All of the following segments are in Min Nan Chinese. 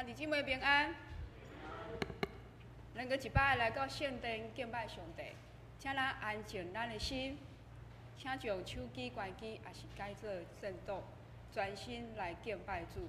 兄弟姊妹平安。咱閣一擺來到聖殿敬拜上帝，請咱安靜咱的心，請將手機關機，抑是改做震動，專心來敬拜主。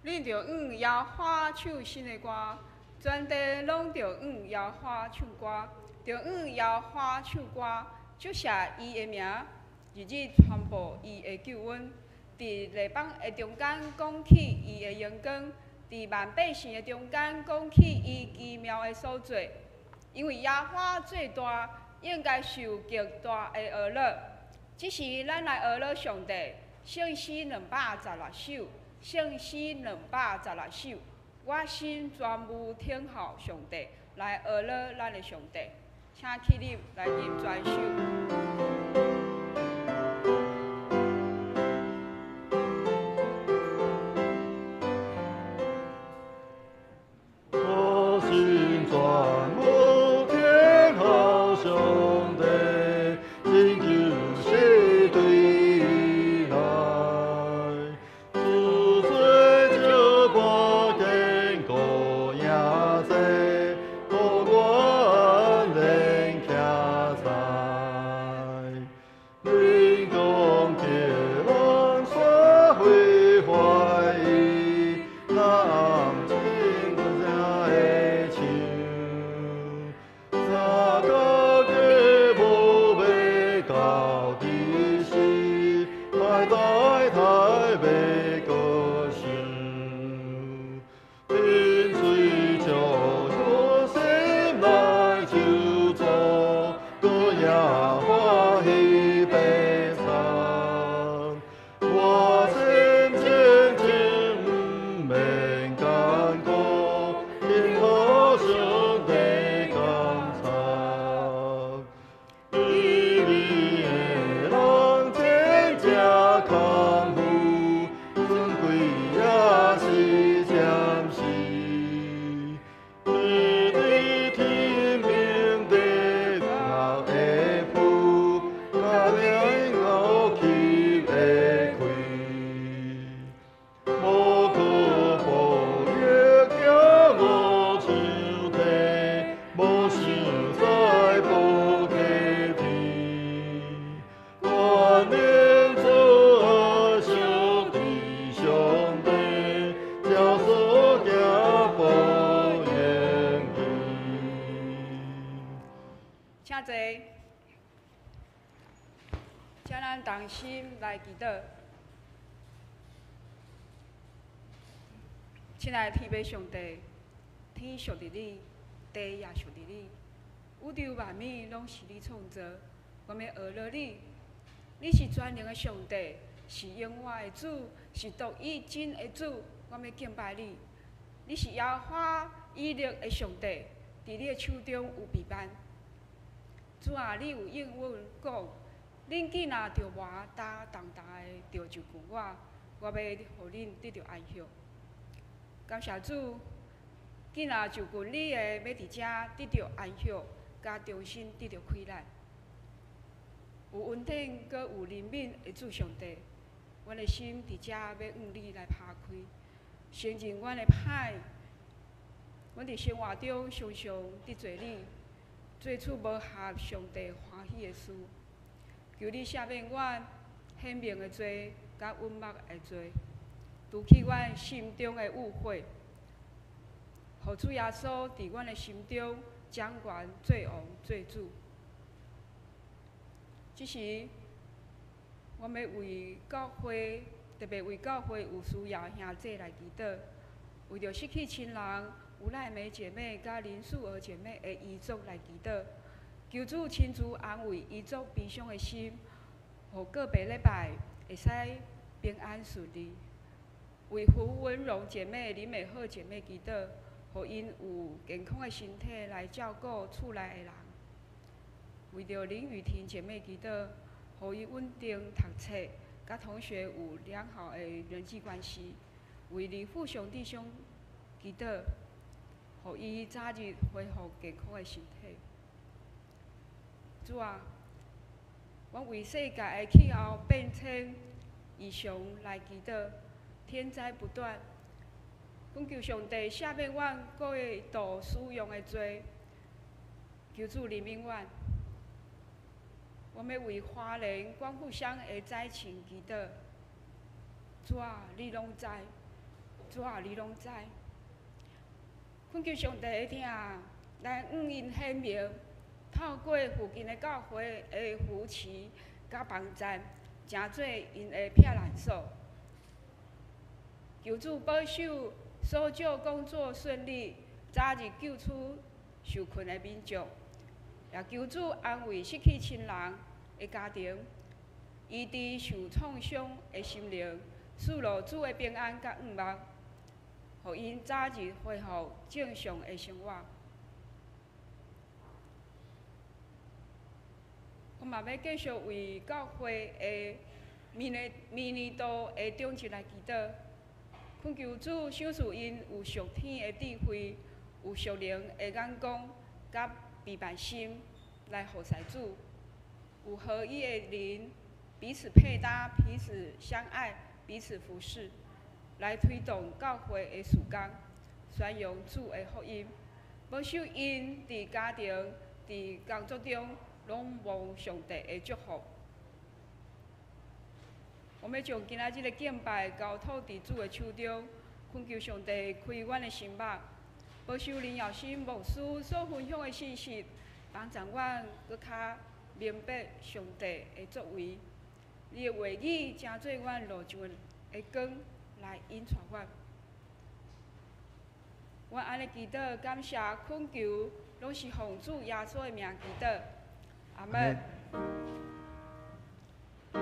恁著向耶和華唱新的歌，全地攏著向耶和華唱歌，著向耶和華唱歌，祝謝伊的名，日日傳播伊的救恩。佇列邦的中間講起伊的榮光，佇萬百姓的中間講起伊奇妙的所作。因為耶和華最大，應該受極大的呵咾。這時，咱來呵咾上帝，聖詩216首。聖詩216首，我心全無等候上帝，來呵咾咱的上帝，請起立來念全首。我心全無等候上帝，拯救是對伊來。主做石磐堅固營寨，予我安然徛在。欲閣想，沉醉将心來求助，閣也歡喜悲慘。我心靜靜毋免艱苦，聽予上帝監察。義理的人真正康復，尊貴也是暫時。你的天命的人的福，甲領我去會開。無可保益，驚無手提，無想再無客天。願能做小弟上帝，照所行報應去。請坐，請咱同心來祈禱。親愛的天父上帝，天屬佇你，地也屬佇你，宇宙萬物攏是你創造，我們學了你，你是全能的上帝，是永活的主，是獨一真的主，我們敬拜你。你是耶和華以勒的上帝，佇你的手中有備辦。主啊，你有應允講，恁囝若著磨焦重重的著就近我，我欲予恁得著安息。感謝主，囝若就近你的，欲佇遮得著安息，佮重新得著氣力。有恩典，閣有憐憫的主上帝，阮的心佇遮欲向你來拋開，承認阮的歹，阮佇生活中常常得罪你，做出無合上帝歡喜的事。求你赦免阮顯明的罪，佮隱密的罪，除去阮心中的誤會，予主耶穌佇阮的心中掌權做王做主。這時，我欲為教會，特別為教會有需要兄弟來祈禱，為著失去親人吳賴美姐妹佮林素娥姐妹的遺族來祈禱，求主親自安慰遺族悲傷的心，予告別禮拜會使平安順利。為胡文榮姐妹、林美鶴姐妹祈禱，予𪜶有健康的身體來照顧厝內的人。為著林雨婷姐妹祈禱，予伊穩定讀冊，佮同學有良好的人際關係。為李富雄弟兄祈禱，予伊早日恢復健康的身體。主啊，阮為世界的氣候變遷異常來祈禱，天災不斷，懇求上帝赦免阮過度使用的罪，求主憐憫阮。我欲為花蓮光復鄉的災情祈禱。主啊，你攏知，主啊，你攏知。懇求上帝的疼來向𪜶顯明，透過附近的教會的扶持佮幫贊，成做𪜶的避難所。求主保守搜救工作順利，早日救出受困的民眾。也求主安慰失去親人的家庭，醫治受創傷的心靈，賜予主的平安佮向望，予𪜶早日恢復正常的生活。我嘛欲繼續為教會的明年度的長執來祈禱，懇求主賞賜𪜶有屬天的智慧，有屬靈的眼光，佮備辦心來服侍主，有合一的靈，彼此配搭，彼此相愛，彼此服侍，來推動教會的事工，宣揚主的福音。保守𪜶佇家庭、佇工作中，攏蒙上帝的祝福。我欲將今仔日的敬拜交託佇主的手中，懇求上帝開阮的心目，保守林耀新牧師所分享的信息，幫助阮閣較明白上帝的作為。你的話語成做阮路上的光，來引帶阮。阮按呢祈禱，感謝懇求，攏是奉主耶穌的名祈禱。阿門。榮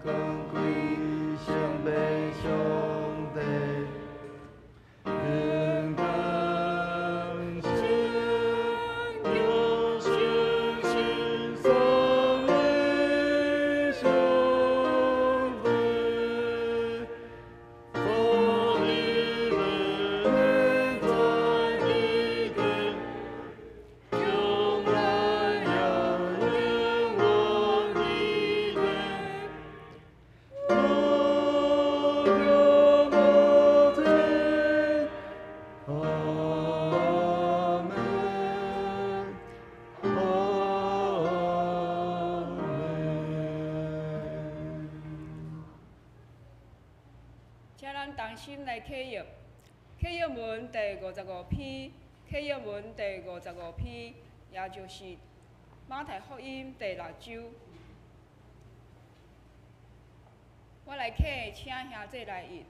光歸聖父上帝，榮光聖子聖神三位上帝，父你永在地天，將來也永遠地天。無窮無盡，阿門，阿門。請咱同心來啟約，啟約文第55篇，啟約文第五十五篇，也就是馬太福音第六章。我來啟，請兄弟來譯，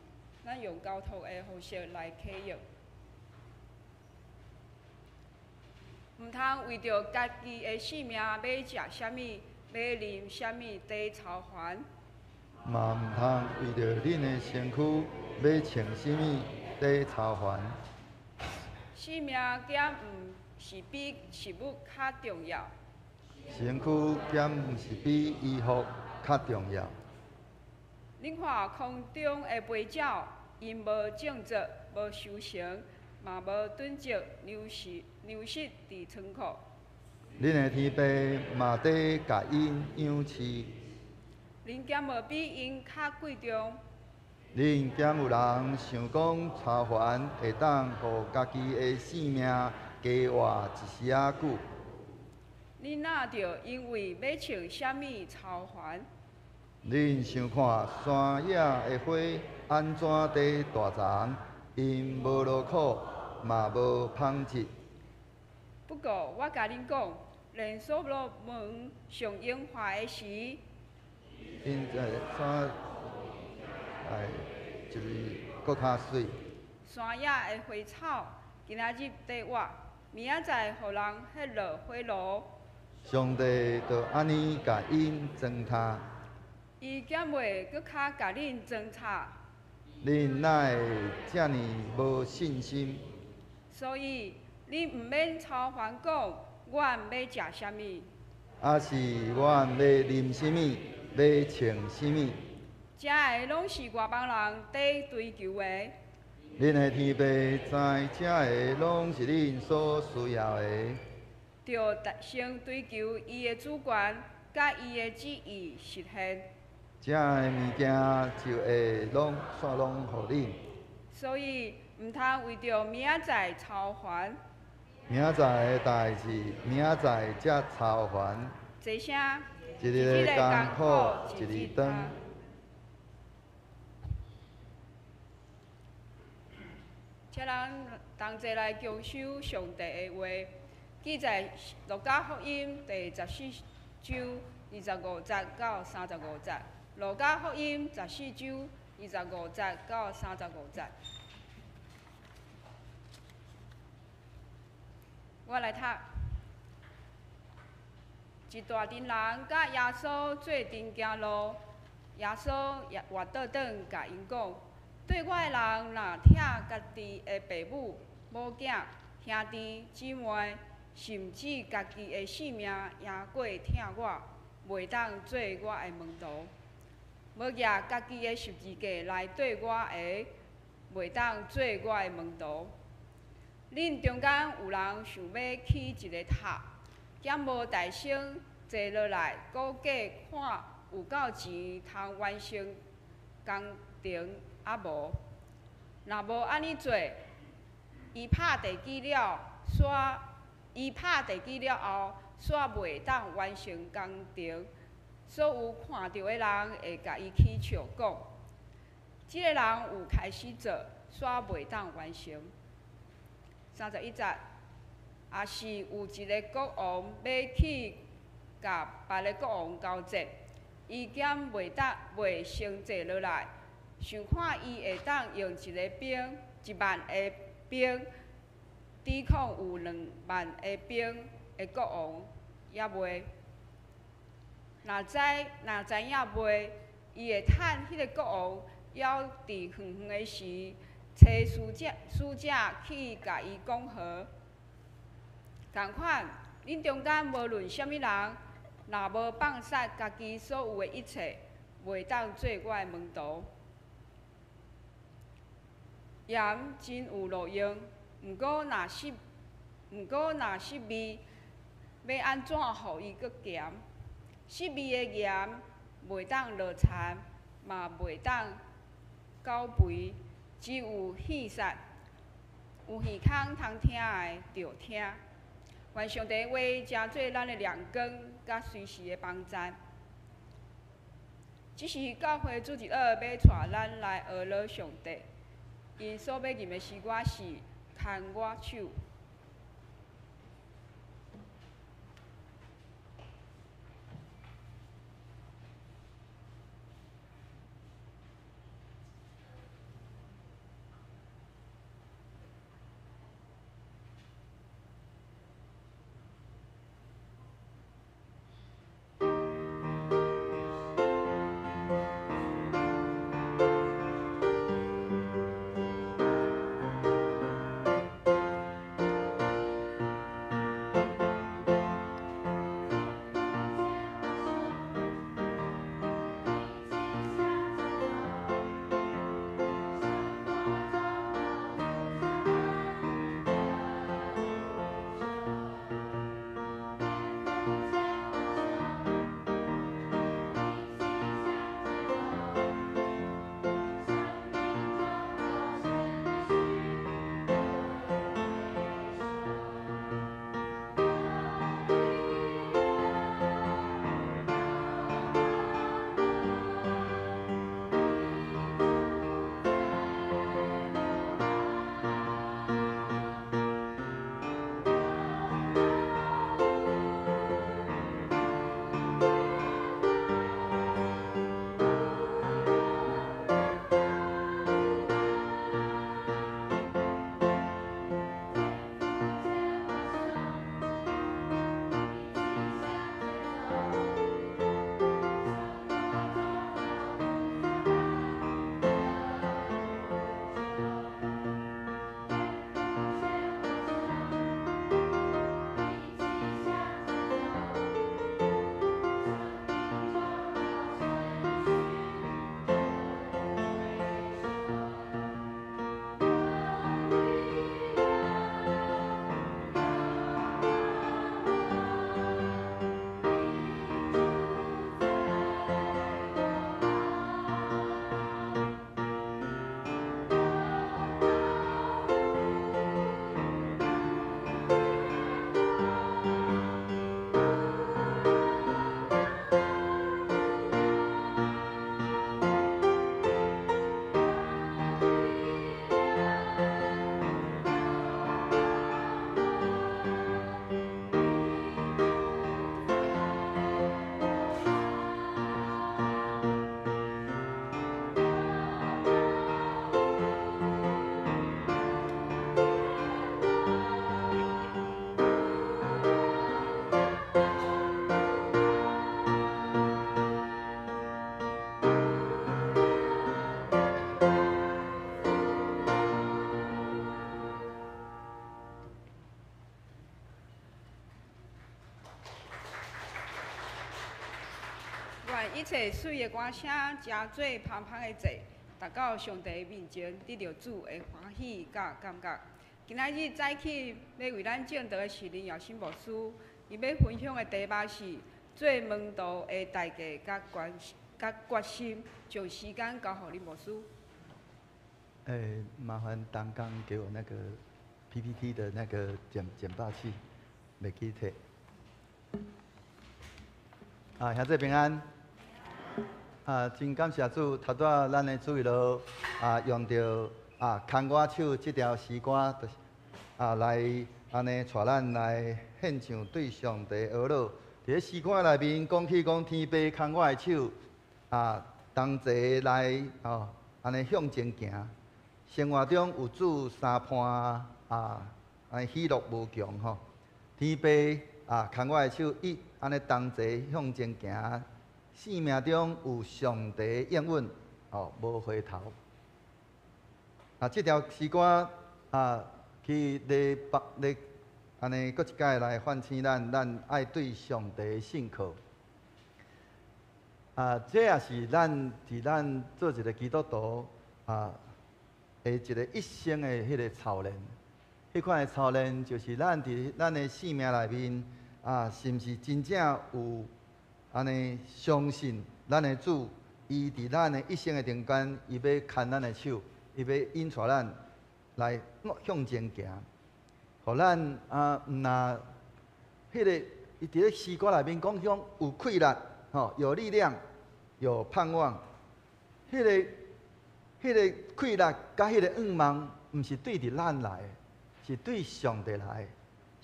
咱用交託的方式來啟約。毋通為著家己的性命欲食啥物，欲啉啥物，佇操煩。嘛毋通為著恁的身軀欲穿啥物，佇操煩。性命敢毋是比食物較重要？身軀敢毋是比衣服較重要？恁看空中的飛鳥，𪜶無種植，無收成，嘛無囤積糧食，糧食佇倉庫。恁的天父嘛佇共𪜶養飼。恁敢無比𪜶較貴重？恁敢有人想講操煩會當予家己的性命加活一時仔久？恁若著因為欲穿啥物操煩？恁想看山野的花按怎佇大叢？𪜶無勞苦，嘛無紡織。不過我共恁講，連所羅門上榮華的時，𪜶這山哎，就是閣較媠。山野的花草，今仔日佇活，明仔載予人彼落火爐。上帝就按呢共𪜶裝咤。伊敢袂閣較共恁裝咤？恁哪會遮爾無信心？所以，恁毋免操煩講，阮欲食啥物？抑是阮欲啉啥物？欲穿啥物？這个攏是外邦人佇追求的。恁的天父知這个攏是恁所需要的。著先追求伊的主權，佮伊的旨意實現。這个物件就會攏煞攏予恁。所以，毋通為著明仔載操煩。明仔載的代誌，明仔載才操煩。坐聲，一日的艱苦，一日當。請咱同齊來共守上帝的話，記載路加福音第14章25節到35節。路加福音十四章二十五節到三十五節。我來讀。一大陣人佮耶穌做陣行路，耶穌也活倒轉共𪜶講：對我的人若疼家己的爸母、母囝、兄弟姊妹，甚至家己的性命也過疼我，袂當做我的門徒。無舉家己的十字架來綴我的，袂當做我的門徒。恁中間有人想欲起一个塔，敢無大先坐落來估計看有夠錢通完成工程抑無？若無按呢做，伊拍地基了後，煞袂當完成工程。所有看著的人會共伊起笑講：這个人有開始做，煞袂當完成。31節，也是有一个國王欲去共別个國王交戰，伊敢袂当袂先坐落來，想看伊會當用一个兵1萬个兵抵抗有2萬个兵的國王，猶未？若知若知影未？伊會趁彼個國王猶佇遠遠的時，差使者去共伊講和。仝款，恁中間無論啥物人，若無放殺家己所有的一切，袂當做我的門徒。鹽真有路用，毋過若失味，欲按怎予伊閣鹹？失味的鹽袂當落田，嘛袂當攪肥，只有獻殺。有耳孔通聽的，就聽。願上帝話成做咱的亮光，佮隨時的幫贊。這是教會主日學欲帶咱來學老上帝。𪜶所欲吟的詩歌是《牽我手》。願一切媠的歌聲，成做芳芳的祭，達到上帝面前，得著主的歡喜佮感覺。今仔日早起欲為咱證道的是林耀新牧師，伊欲分享的題目是做門徒的代價佮關佮決心，將時間交予林牧師。麻煩當剛給我那個 PPT 的那個簡報器，袂記提。啊，兄弟平安。啊，真感謝主，頭拄仔咱的主日學啊，用著啊牽我手這條詩歌，就是啊來按呢帶咱來獻上對上帝呵咾。佇咧詩歌內面講起講天父牽我的手，啊同齊來吼，按呢向前行。生活中有主相伴啊，按呢喜樂無窮吼。天父啊，牽我的手，一按呢同齊向前行。生命中有上帝應允，哦，無回頭。啊，這條詩歌啊，去咧北咧，按呢閣一擺來喚醒咱，咱愛對上帝信靠。啊，這也是咱佇咱做一个基督徒啊，的一个一生的彼个操練。彼款的操練，就是咱佇咱的生命內面啊，是毋是真正有按呢相信咱的主，伊佇咱的一生的中間，伊欲牽咱的手，伊欲引帶咱來向前行，予咱啊，毋若彼个伊佇咧詩歌內面講講有氣力，吼，有力量，有盼望。彼个氣力佮彼个向望，毋是對佇咱來的，是對上帝來的，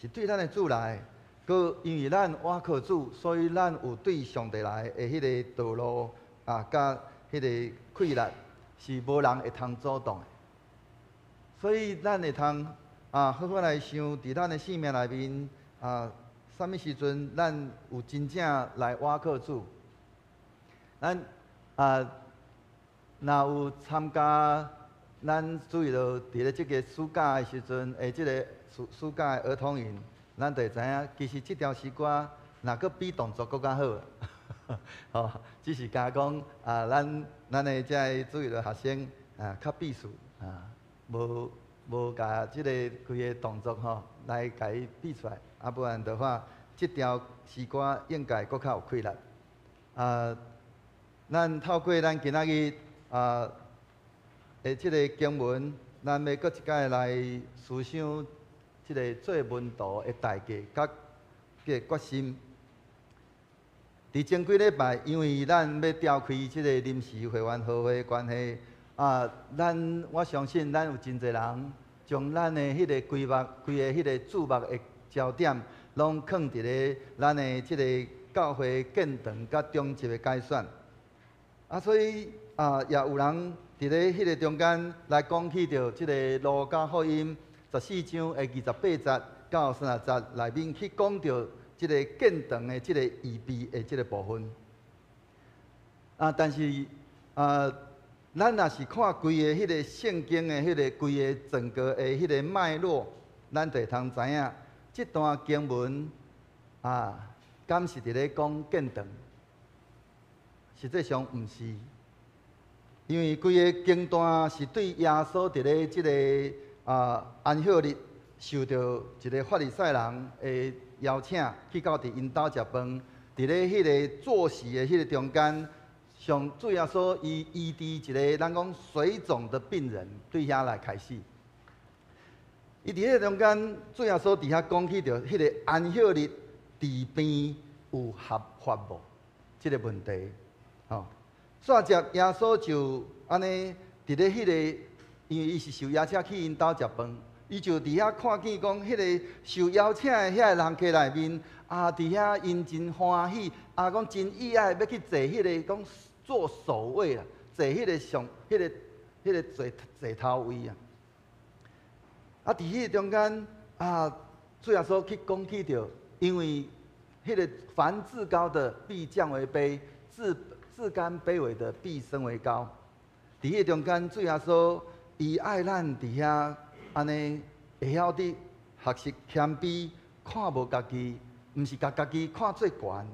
是對咱的主來的。閣因為咱倚靠主，所以咱有對上帝來的彼个道路啊，佮彼个氣力是無人會通阻擋的。所以咱會通啊，好好來想，佇咱的生命內面啊，啥物時陣咱有真正來倚靠主？咱啊，若有參加咱主日佇咧這个暑假的時陣，的這个暑假的兒童營，咱就會知影，其實這條詩歌若閣比動作閣較好。吼，只是敢講啊，咱的這个主日學生啊，較避暑啊，無共這个規个動作吼來共伊比出來，啊，不然的話，這條詩歌應該閣較有氣力。啊，咱透過咱今仔日啊的這个經文，咱欲閣一擺來思想這个做門徒的代價佮這个決心。佇前幾禮拜，因為咱欲召開這个臨時會員和會的關係，啊，咱我相信咱有真濟人將咱的彼个規目、規个彼个注目的焦點，攏囥佇咧咱的這个教會建堂佮中執的改選。啊，所以啊，也有人佇咧彼个中間來講起著這个路加福音14章的28節到30節內面去講著這个建堂的這个預備的這个部分。啊，但是啊，咱若是看規个彼个聖經的彼个規個整個的彼个脈絡，咱就會通知影，這段經文啊，敢是佇咧講建堂？實際上毋是，因為規个經段是對耶穌佇咧這个啊安息日受著一个法利賽人的邀請，去到佇𪜶兜食飯，佇咧彼个坐席的彼个中間，上主耶穌伊醫治一个咱講水腫的病人，對遐來開始。伊佇彼个中間，主耶穌佇遐講起著彼個安息日治病有合法無？這个問題，吼。煞接耶穌就按呢佇咧彼個，因為伊是受邀請去𪜶兜食飯，伊就佇遐看見講，彼个受邀請的遐個人客內面，啊，佇遐𪜶真歡喜，啊，講真意愛欲去坐彼个講坐首位啦，坐彼个上彼个坐頭位啊。啊，佇彼個中間啊，主耶穌去講起著，因為彼个凡自高的必降為卑，自甘卑微的必升為高。佇彼個中間，主耶穌伊愛咱佇遐按呢會曉得學習謙卑，看無家己，毋是共家己看做懸。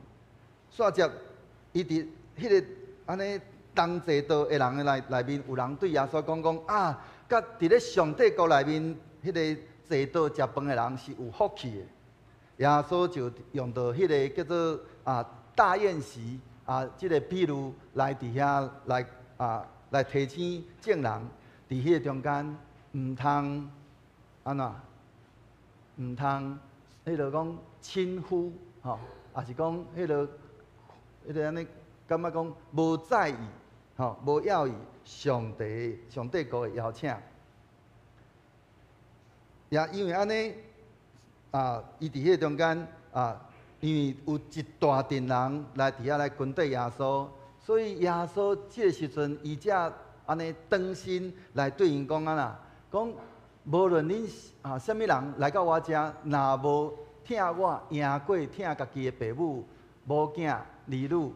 煞接伊佇彼个按呢同坐桌的人的內面，有人對耶穌講講啊，佮佇咧上帝國內面，彼个坐桌食飯的人是有福氣的。耶穌就用著彼个叫做啊大宴席啊，這个比喻來佇遐來啊來提醒眾人，佇彼个中間毋通按怎？毋通彼个講輕忽吼，抑是講彼个按呢感覺講無在意吼，無要意上帝國的邀請。也因為按呢，啊，伊佇彼个中間啊，因為有一大陣人來佇遐來跟綴耶穌，所以耶穌這个時陣，伊才按呢轉身來對𪜶講按怎，講無論恁啊啥物人來到我遮，若無疼我贏過疼家己的爸母、某囝、兒女、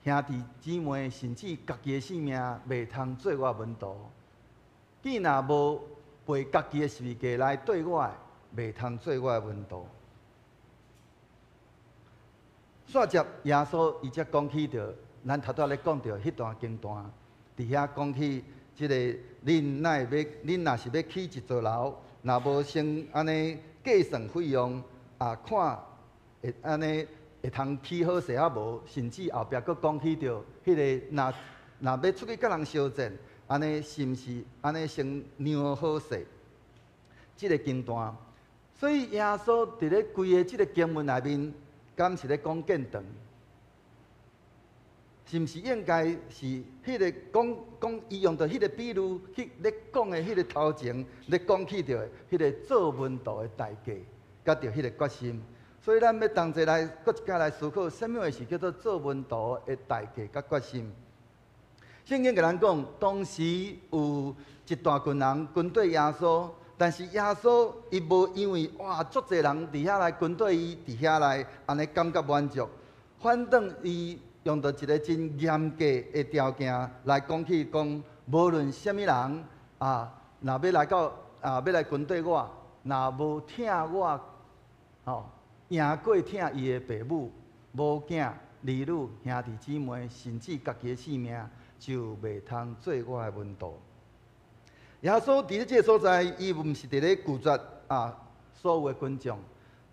兄弟姊妹，甚至家己的性命，袂通做我門徒。既若無背家己的十字架來綴我的，袂通做我的門徒。煞接耶穌伊才講起著，咱頭拄仔咧講著彼段經段，佇遐講起這个，恁若會欲，恁若是欲起一座樓，若無先按呢計算費用，啊看會按呢會通起好勢抑無，甚至後壁閣講起著，彼个若若欲出去佮人相戰，按呢是毋是按呢先量好勢？這个經段，所以耶穌佇咧規个這个經文內面，敢是咧講建堂？是毋是應該是彼个講講伊用著彼个比喻去咧講的彼个頭前咧講起著的彼个做門徒的代價，佮著彼个決心。所以咱欲同齊來閣一擺來思考，啥物話是叫做做門徒的代價佮決心？聖經共咱講，當時有一大群人跟綴耶穌，但是耶穌伊無因為哇足濟人佇遐來跟綴伊，佇遐來按呢感覺滿足，反轉伊用著一个真嚴格的條件來講起講，無論啥物人啊，若欲來到啊，欲來跟綴我，若無疼我，吼，贏過疼伊的爸母、某囝、兒女、兄弟姊妹，甚至家己的性命，就袂通做我的門徒。耶穌佇咧這个所在，伊毋是佇咧拒絕啊所有的群眾，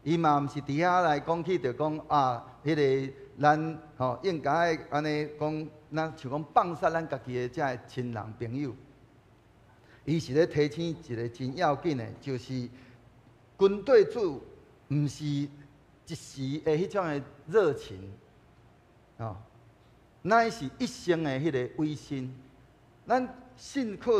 伊嘛毋是佇遐來講起著講啊，彼个咱吼應該按呢講，咱像講放殺咱家己的這个親人朋友。伊是咧提醒一个真要緊的，就是跟綴主毋是一時的彼種的熱情，吼，乃是一生的彼个委身。咱信靠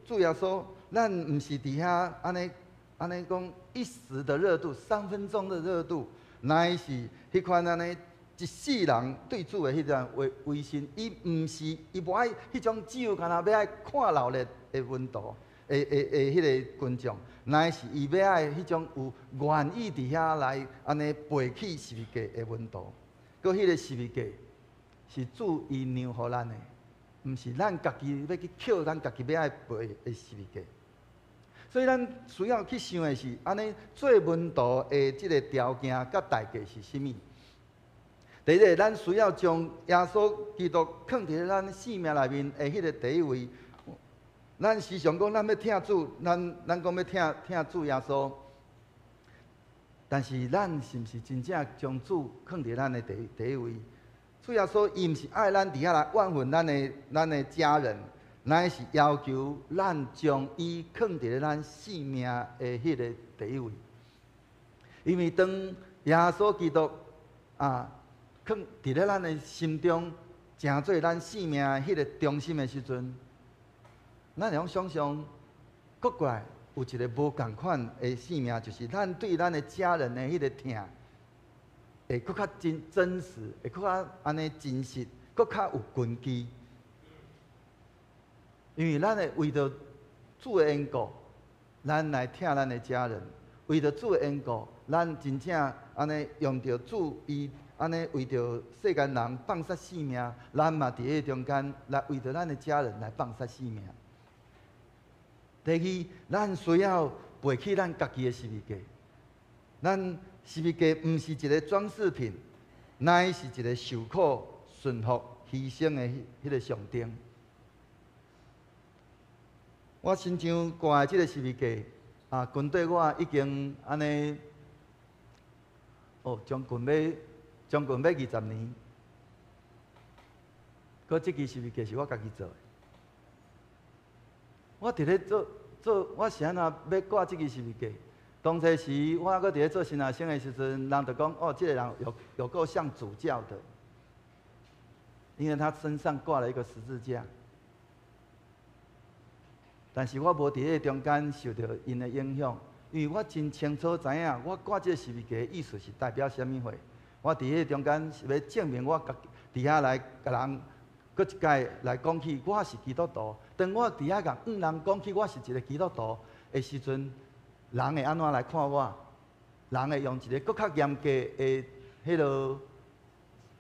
主耶穌，咱毋是佇遐按呢按呢講一時的熱度，3分鐘的熱度，乃是彼款按呢一世人對主的彼種委委身。伊毋是伊無愛彼種只有干焦欲愛看熱鬧的門徒，的的的彼个群眾，乃是伊欲愛彼種有願意佇遐來按呢背起十字架的門徒。閣彼个十字架是主伊讓予咱的，毋是咱家己欲去抾咱家己欲愛背的十字架。所以咱需要去想的是，按呢做門徒的這个條件佮代價是啥物？第一个，咱需要將耶穌基督囥佇咧咱生命內面的彼个第一位。咱時常講，咱欲疼主，咱咱講欲疼疼主耶穌，但是咱是毋是真正將主囥佇咱的第第一位？主耶穌伊毋是愛咱佇遐來怨恨咱的家人，乃是要求咱將伊囥佇咧咱生命的彼个第一位。因為當耶穌基督啊囥佇咧咱的心中，成做咱生命的彼个中心的時陣，咱會用想像，閣過來有一个無仝款的生命，就是咱對咱的家人的彼个疼，會閣較真真實，會閣較按呢真實，閣較有根基。因為咱會為著主的緣故，咱來疼咱的家人；為著主的緣故，咱真正按呢用著主伊按呢為著世間人放殺性命，咱嘛佇彼中間來為著咱的家人來放殺性命。第二，咱需要背起咱家己的十字架。咱十字架毋是一个裝飾品，乃是一个受苦、順服、犧牲的彼个象徵。我身上掛的這个十字架，啊，跟綴我已經按呢，哦，將近欲20年。閣這支十字架是我家己做的。我佇咧做做，我是按怎欲掛這支十字架？當初時我閣佇咧做神學生的時陣，人就講：哦，這个人有有夠像主教的，因為他身上掛了一個十字架。但是我無佇彼個中間受著𪜶的影響，因為我真清楚知影，我掛這個十字架的意思是代表啥物貨。我佇彼個中間是欲證明我家己，佇遐來共人閣一擺來講起我是基督徒。當我佇遐共人講起我是一个基督徒的時陣，人會按怎來看我？人會用一个閣較嚴格的彼落、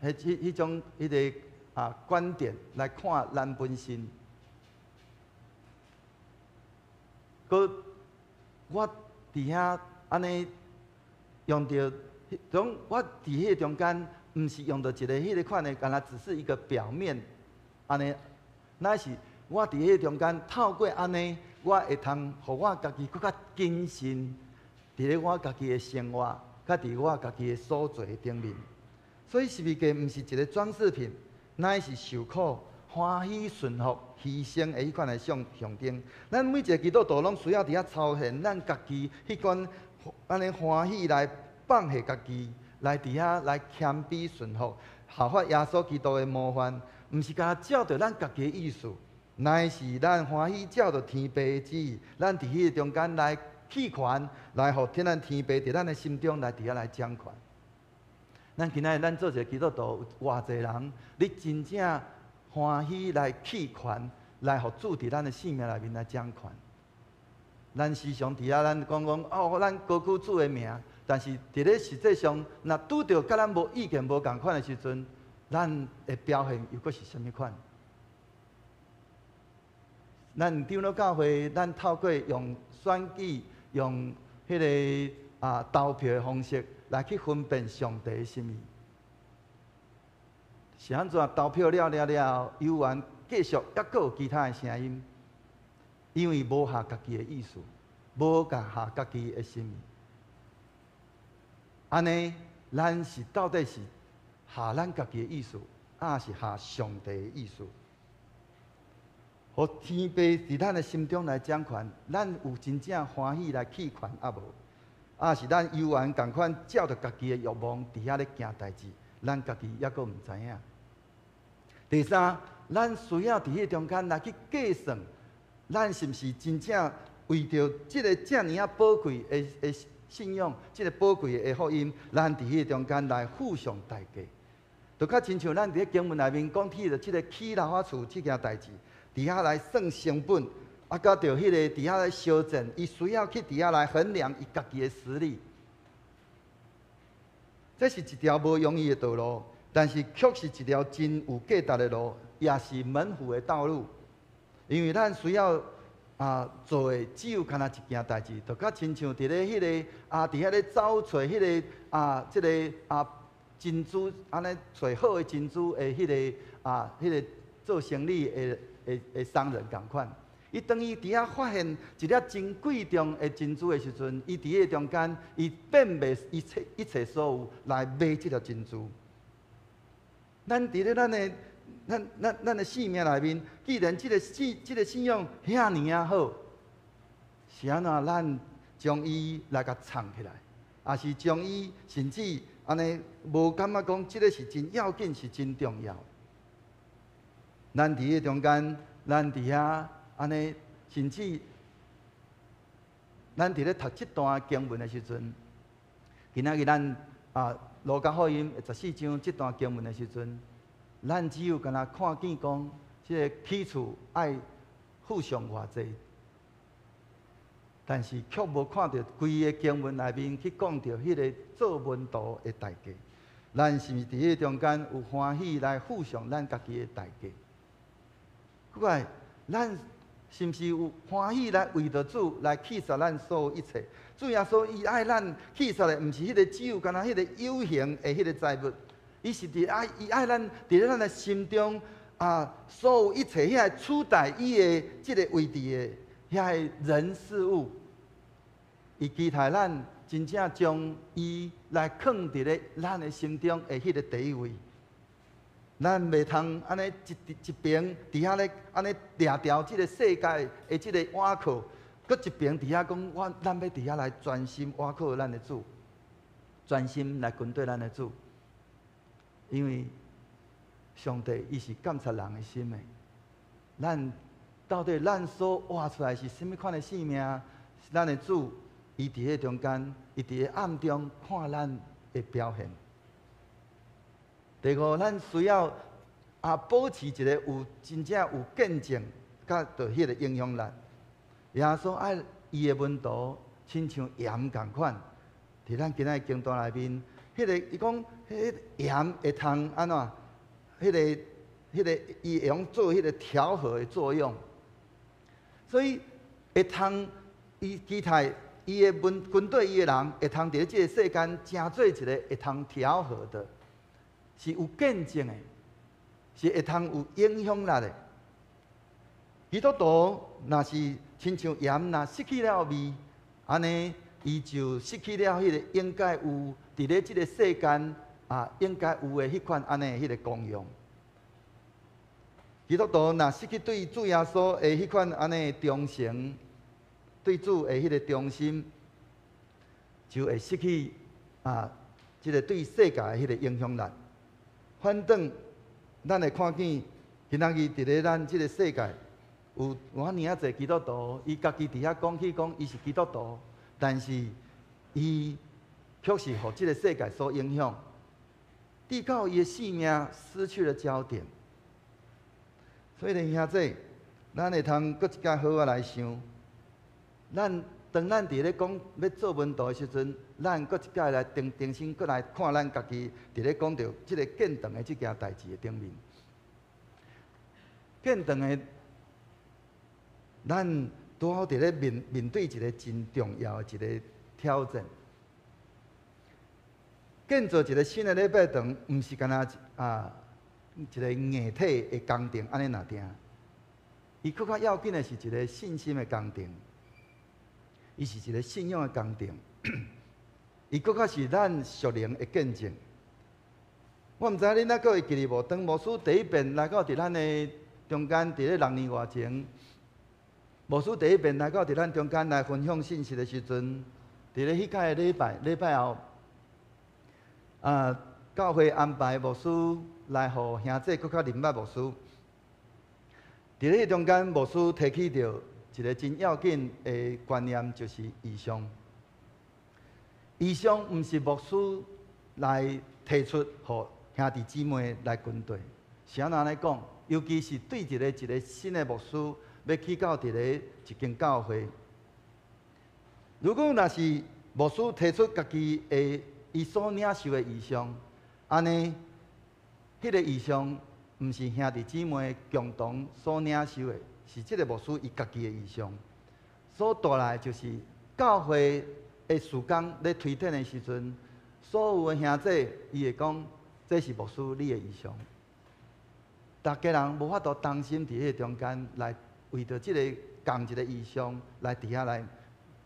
彼彼彼種彼个觀點來看咱本身。閣我佇遐按呢用著，種我佇彼个中間，毋是用著一个彼个款的，敢若只是一个表面按呢，乃是我佇彼个中間透過按呢，我會通予我家己閣較謹慎，佇咧我家己的生活，佮佇我家己的所做頂面。所以十字架毋是一个裝飾品，乃是受苦、歡喜、順服、犧牲的彼款的象徵。咱每一个基督徒攏需要佇遐操練咱家己彼款按呢歡喜來放下家己，來佇遐來謙卑順服，效法耶穌基督的模範，毋是干焦照著咱家己的意思，乃是咱歡喜照著天父的旨意，咱佇彼个中間來棄權，來予天咱天父佇咱的心中來佇遐來掌權。咱今仔日咱做一个基督徒，有偌濟人，你真正歡喜來棄權，來予主佇咱的生命內面來掌權。咱時常佇遐咱講講哦，咱高舉主的名，但是佇咧實際上，若拄著佮咱無意見無仝款的時陣，咱的表現又閣是啥物款？咱長老教會，咱透過用選舉、用彼个投票的方式來去分辨上帝的心意。是按怎投票了了了，猶原繼續猶閣有其他的聲音，因為無合家己的意思，無共合家己的心意。按呢，咱是到底是合咱家己的意思，抑是合上帝的意思？予天父佇咱的心中來掌權，咱有真正歡喜來棄權抑無？抑是咱猶原仝款照著家己的欲望佇遐咧行代誌，咱家己猶閣毋知影。第三，咱需要佇彼中間來去計算，咱是毋是真正為著這个遮爾仔寶貴的信仰，這个寶貴的福音，咱佇彼中間來付上代價。就較親像咱佇咧經文內面講起著這个起樓仔厝這件代誌，佇遐來算成本，佮著彼个佇遐來相戰，伊需要去佇遐來衡量伊家己的實力。這是一條無容易的道路，但是卻是一條真有價值的路，也是門徒的道路。因為咱需要做的只有干焦一件代誌，就較親像佇咧彼个佇遐咧走揣彼个這个珍珠，按呢揣好的珍珠的彼个做生意的商人仝款。伊當伊佇遐發現一粒真貴重的珍珠的時陣，伊佇彼個中間，伊變賣一切一切所有來買這粒珍珠。咱佇咧咱的咱咱咱的生命內面，既然這个信仰遐爾仔好，是按怎咱將伊來共藏起來，抑是將伊甚至按呢無感覺講這个是真要緊，是真重要。咱佇彼中間，咱佇遐按呢，甚至咱佇咧讀這段經文的時陣，今仔日咱路加福音14章這段經文的時陣，咱只有干焦看見講，這个起厝愛付上偌濟，但是卻無看著規个經文內面去講著彼个做門徒的代價。咱是毋是佇彼个中間有歡喜來付上咱家己的代價？過來，咱是毋是有歡喜來為著主來棄殺咱所有一切？主耶穌伊愛咱棄殺的，毋是彼个只有干焦彼个有形的彼个財物，伊是佇愛伊愛咱佇咧咱的心中所有一切遐取代伊的這个位置的遐个人事物，伊期待咱真正將伊來囥佇咧咱的心中的彼个第一位。咱袂通按呢一一邊佇遐咧按呢掠牢這个世界的這个倚靠，閣一邊佇遐講，咱欲佇遐來專心倚靠咱的主，專心來跟綴咱的主。因為上帝伊是監察人的心的，咱到底咱所活出來是啥物款的生命？咱的主伊佇彼中間，伊佇咧暗中看咱的表現。第五，咱需要保持一个有真正有見證，佮著彼個影響力。耶穌愛伊的門徒親像鹽仝款，佇咱今仔日經段內面，彼個伊講，彼個鹽會通按怎？彼個伊會用做彼個調和的作用，所以會通伊期待伊的門軍隊伊的人會通佇咧這個世間成做一個會通調和的，是有見證的，是會通有影響力的。基督徒若是親像鹽，若失去了味，按呢伊就失去了彼個應該有佇咧這個世間應該有的彼款按呢彼個功用。基督徒若失去對主耶穌的彼款按呢忠誠，對主的彼個忠心，就會失去這個對世界的彼個影響力。反轉，咱會看見今仔日佇咧咱這個世界，有偌爾仔濟基督徒，伊家己佇遐講起講伊是基督徒，但是伊卻是予這個世界所影響，直到伊的性命失去了焦點。所以咧，兄弟，咱會通閣一擺好好來想，咱當咱佇咧講欲做門徒的時陣，咱閣一擺來重重新閣來看咱家己佇咧講著這個建堂的這件代誌的頂面，建堂的，咱拄好佇咧面面對一個真重要的一個挑戰。建造一個新的禮拜堂，毋是干焦一個硬體的工程按呢爾定。伊閣較要緊的是一個信心的工程，伊是一個信仰的工程，伊閣較是咱屬靈的見證。我毋知恁猶閣會記得無？當牧師第一遍來到佇咱的中間，佇咧6年外前，牧師第一遍來到佇咱中間來分享信息的時陣，佇咧彼屆的禮拜禮拜後，教會安排牧師來予兄弟閣較認捌牧師。佇咧彼中間，牧師提起著一個真要緊的觀念，就是異象。異象毋是牧師來提出，予兄弟姊妹來跟隨。是按怎來講？尤其是對一個新的牧師，欲去到佇咧一間教會，如果若是牧師提出家己的伊所領受的異象，按呢，彼個異象毋是兄弟姊妹共同所領受的，是這個牧師伊家己的異象，所帶來就是教會的事工咧推展的時陣，所有的兄弟伊會講，這是牧師你的異象。逐家人無法度同心佇彼個中間來為著這個仝一個異象來佇遐來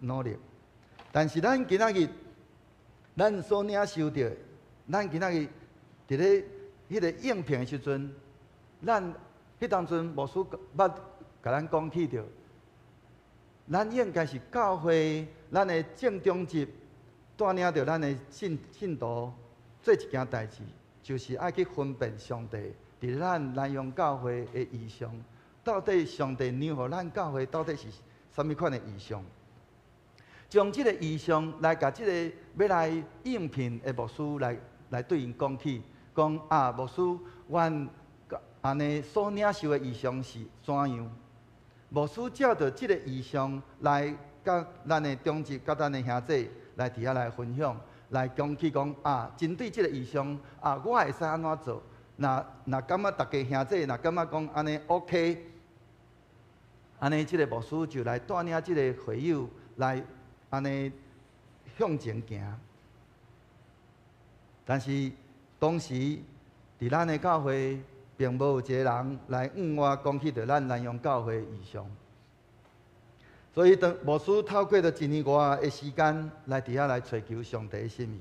努力。但是咱今仔日，咱所領受著，咱今仔日佇咧彼個應聘的時陣，咱彼當陣牧師捌共咱講起著，咱應該是教會咱的正長執帶領著咱的信信徒做一件代誌，就是愛去分辨上帝佇咱南陽教會的異象，到底上帝讓予咱教會到底是啥物款的異象？將這個異象來共這個欲來應聘的牧師來來對𪜶講起，講啊，牧師，阮按呢所領受的異象是怎樣？牧師照著這個異象來佮咱的長執、佮咱的兄弟來佇遐來分享，來講起講啊，針對這個異象啊，我會使按怎做？若若感覺逐家兄弟若感覺講按呢 OK，按呢這個牧師就來帶領這個會友來按呢向前行。但是當時佇咱的教會，並無有一個人來向我講起著咱南陽教會異象。所以當牧師透過著一年外的時間來佇遐來揣求上帝的心意，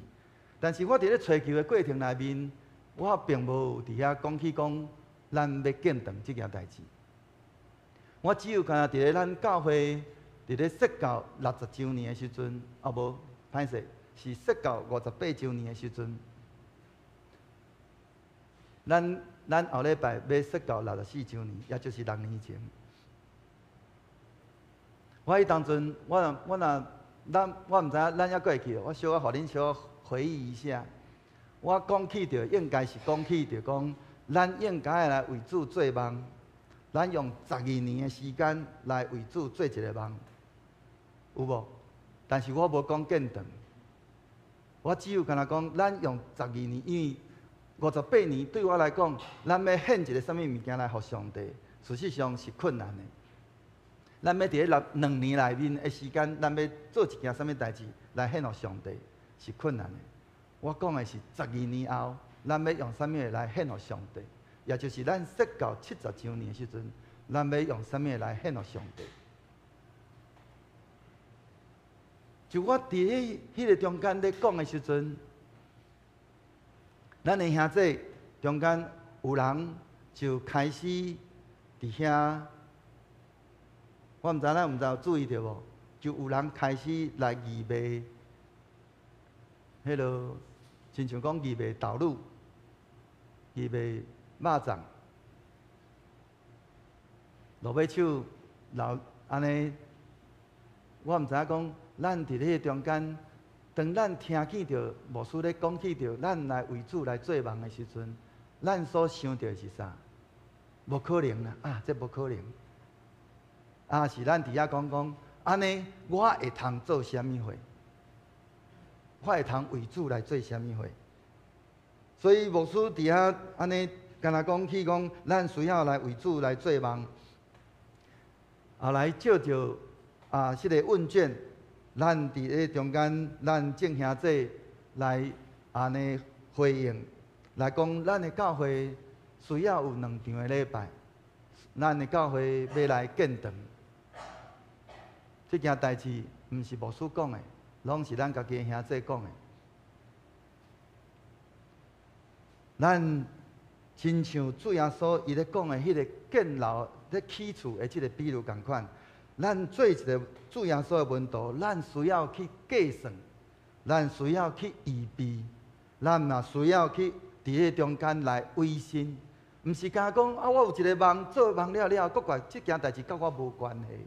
但是我佇咧揣求的過程內面，我並無佇遐講起講咱欲建堂這件代誌。我只有干焦佇咧咱教會佇咧設教60週年的時陣，啊無，歹勢，是設教58週年的時陣，咱咱後禮拜欲設教64週年，也就是6年前。我彼當陣，我若我若咱我毋知影咱猶閣會記得，我小可予恁小可回憶一下。我講起著應該是講起著講，咱應該來為主做夢，咱用十二年的時間來為主做一个夢，有無？但是我無講建堂，我只有干焦講，咱用十二年，因為58年對我來講，咱欲獻一个啥物物件來予上帝，事實上是困難的。咱欲佇咧2年內面的時間，咱欲做一件啥物代誌來獻予上帝，是困難的。我講的是十二年後，咱欲用啥物來獻予上帝，也就是咱設教70週年的時陣，咱欲用啥物來獻予上帝。就我佇彼彼个中間咧講的時陣，咱的兄弟中間有人就開始佇遐，我毋知咱毋知有注意著無？就有人開始來義賣，彼落親像講義賣豆乳、義賣肉粽，落尾手留按呢，我毋知影講，咱佇彼个中間，當咱聽見著牧師咧講起著，咱來為主來做夢的時陣，咱所想著的是啥？無可能啦！啊，這無可能。啊，是咱佇遐講講，按呢，我會通做啥物貨？我會通為主來做啥物貨？所以牧師佇遐按呢，敢若講起講，咱需要來為主來做夢。後來照著啊，這個問卷，咱佇咧中間，咱眾兄弟來按呢回應，來講咱的教會需要有兩場的禮拜，咱的教會欲來建堂。這件代誌毋是牧師講的，攏是咱家己的兄弟講的。咱親像主耶穌伊咧講的彼個建樓咧起厝的這个比喻仝款。咱做一个主耶穌的門徒，咱需要去計算，咱需要去預備，咱嘛需要去佇彼中間來委身，毋是干焦講啊，我有一个夢，做夢了了，閣怪這件代誌佮我無關係。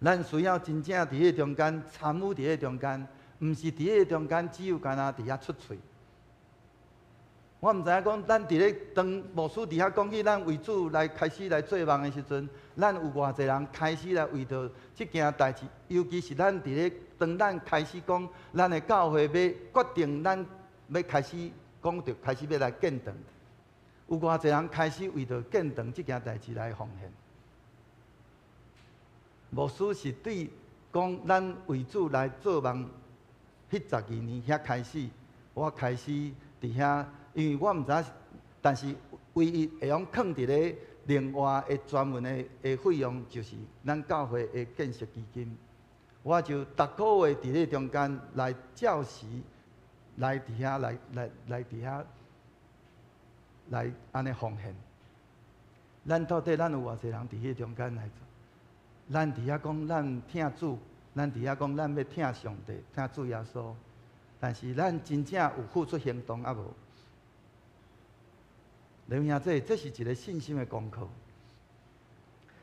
咱需要真正佇彼中間參與佇彼中間，毋是佇彼中間只有干焦佇遐出喙。我毋知影講，咱佇咧當牧師佇遐講起，咱為主來開始來做夢的時陣，咱有偌濟人開始來為著這件代誌，尤其是咱佇咧當咱開始講，咱的教會欲決定，咱欲開始講著開始欲來建堂，有偌濟人開始為著建堂這件代誌來奉獻。牧師是對講，咱為主來做夢，彼十二年遐開始，我開始佇遐。因為我毋知，但是唯一會用囥佇咧另外的專門的的費用，就是咱教會的建設基金。我就逐个月佇咧中間來照時來佇遐來來來佇遐來按呢奉獻。咱到底咱有偌濟人佇彼中間來做？咱佇遐講咱疼主，咱佇遐講咱欲疼上帝、疼主耶穌，但是咱真正有付出行動猶無？劉兄弟，這是一个信心的功課。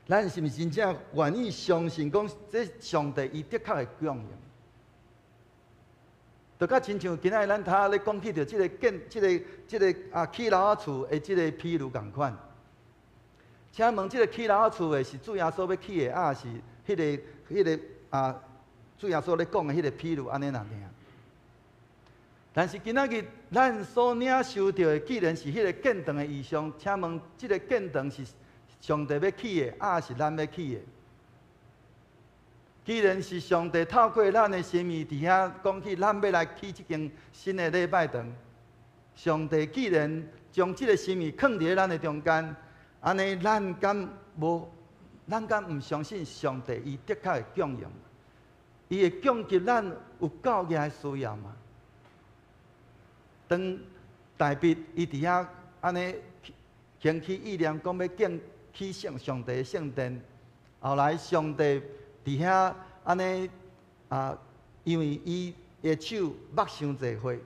咱是毋是真正願意相信講，這上帝伊的確會供應？就佮親像今仔日咱頭仔咧講起著這个建、這个、這个啊起樓仔厝的這个比喻仝款。請問這个起樓仔厝的是主耶穌欲起的，抑是彼个、彼个啊主耶穌咧講的彼个比喻按呢爾爾？但是今仔日咱所領受著的，既然是彼个建堂的異象，請問這个建堂是上帝欲起的，抑是咱欲起的？既然是上帝透過咱的心意佇遐講起，咱欲來起這間新的禮拜堂。上帝既然將這个心意囥佇咧咱的中間，按呢咱敢無？咱敢毋相信上帝伊的確會供應？伊會供給咱有夠額的需要嗎？當大衛伊佇遐按呢興起意念，講欲建起聖上帝的聖殿。後來上帝佇遐按呢啊，因為伊的手目傷濟血，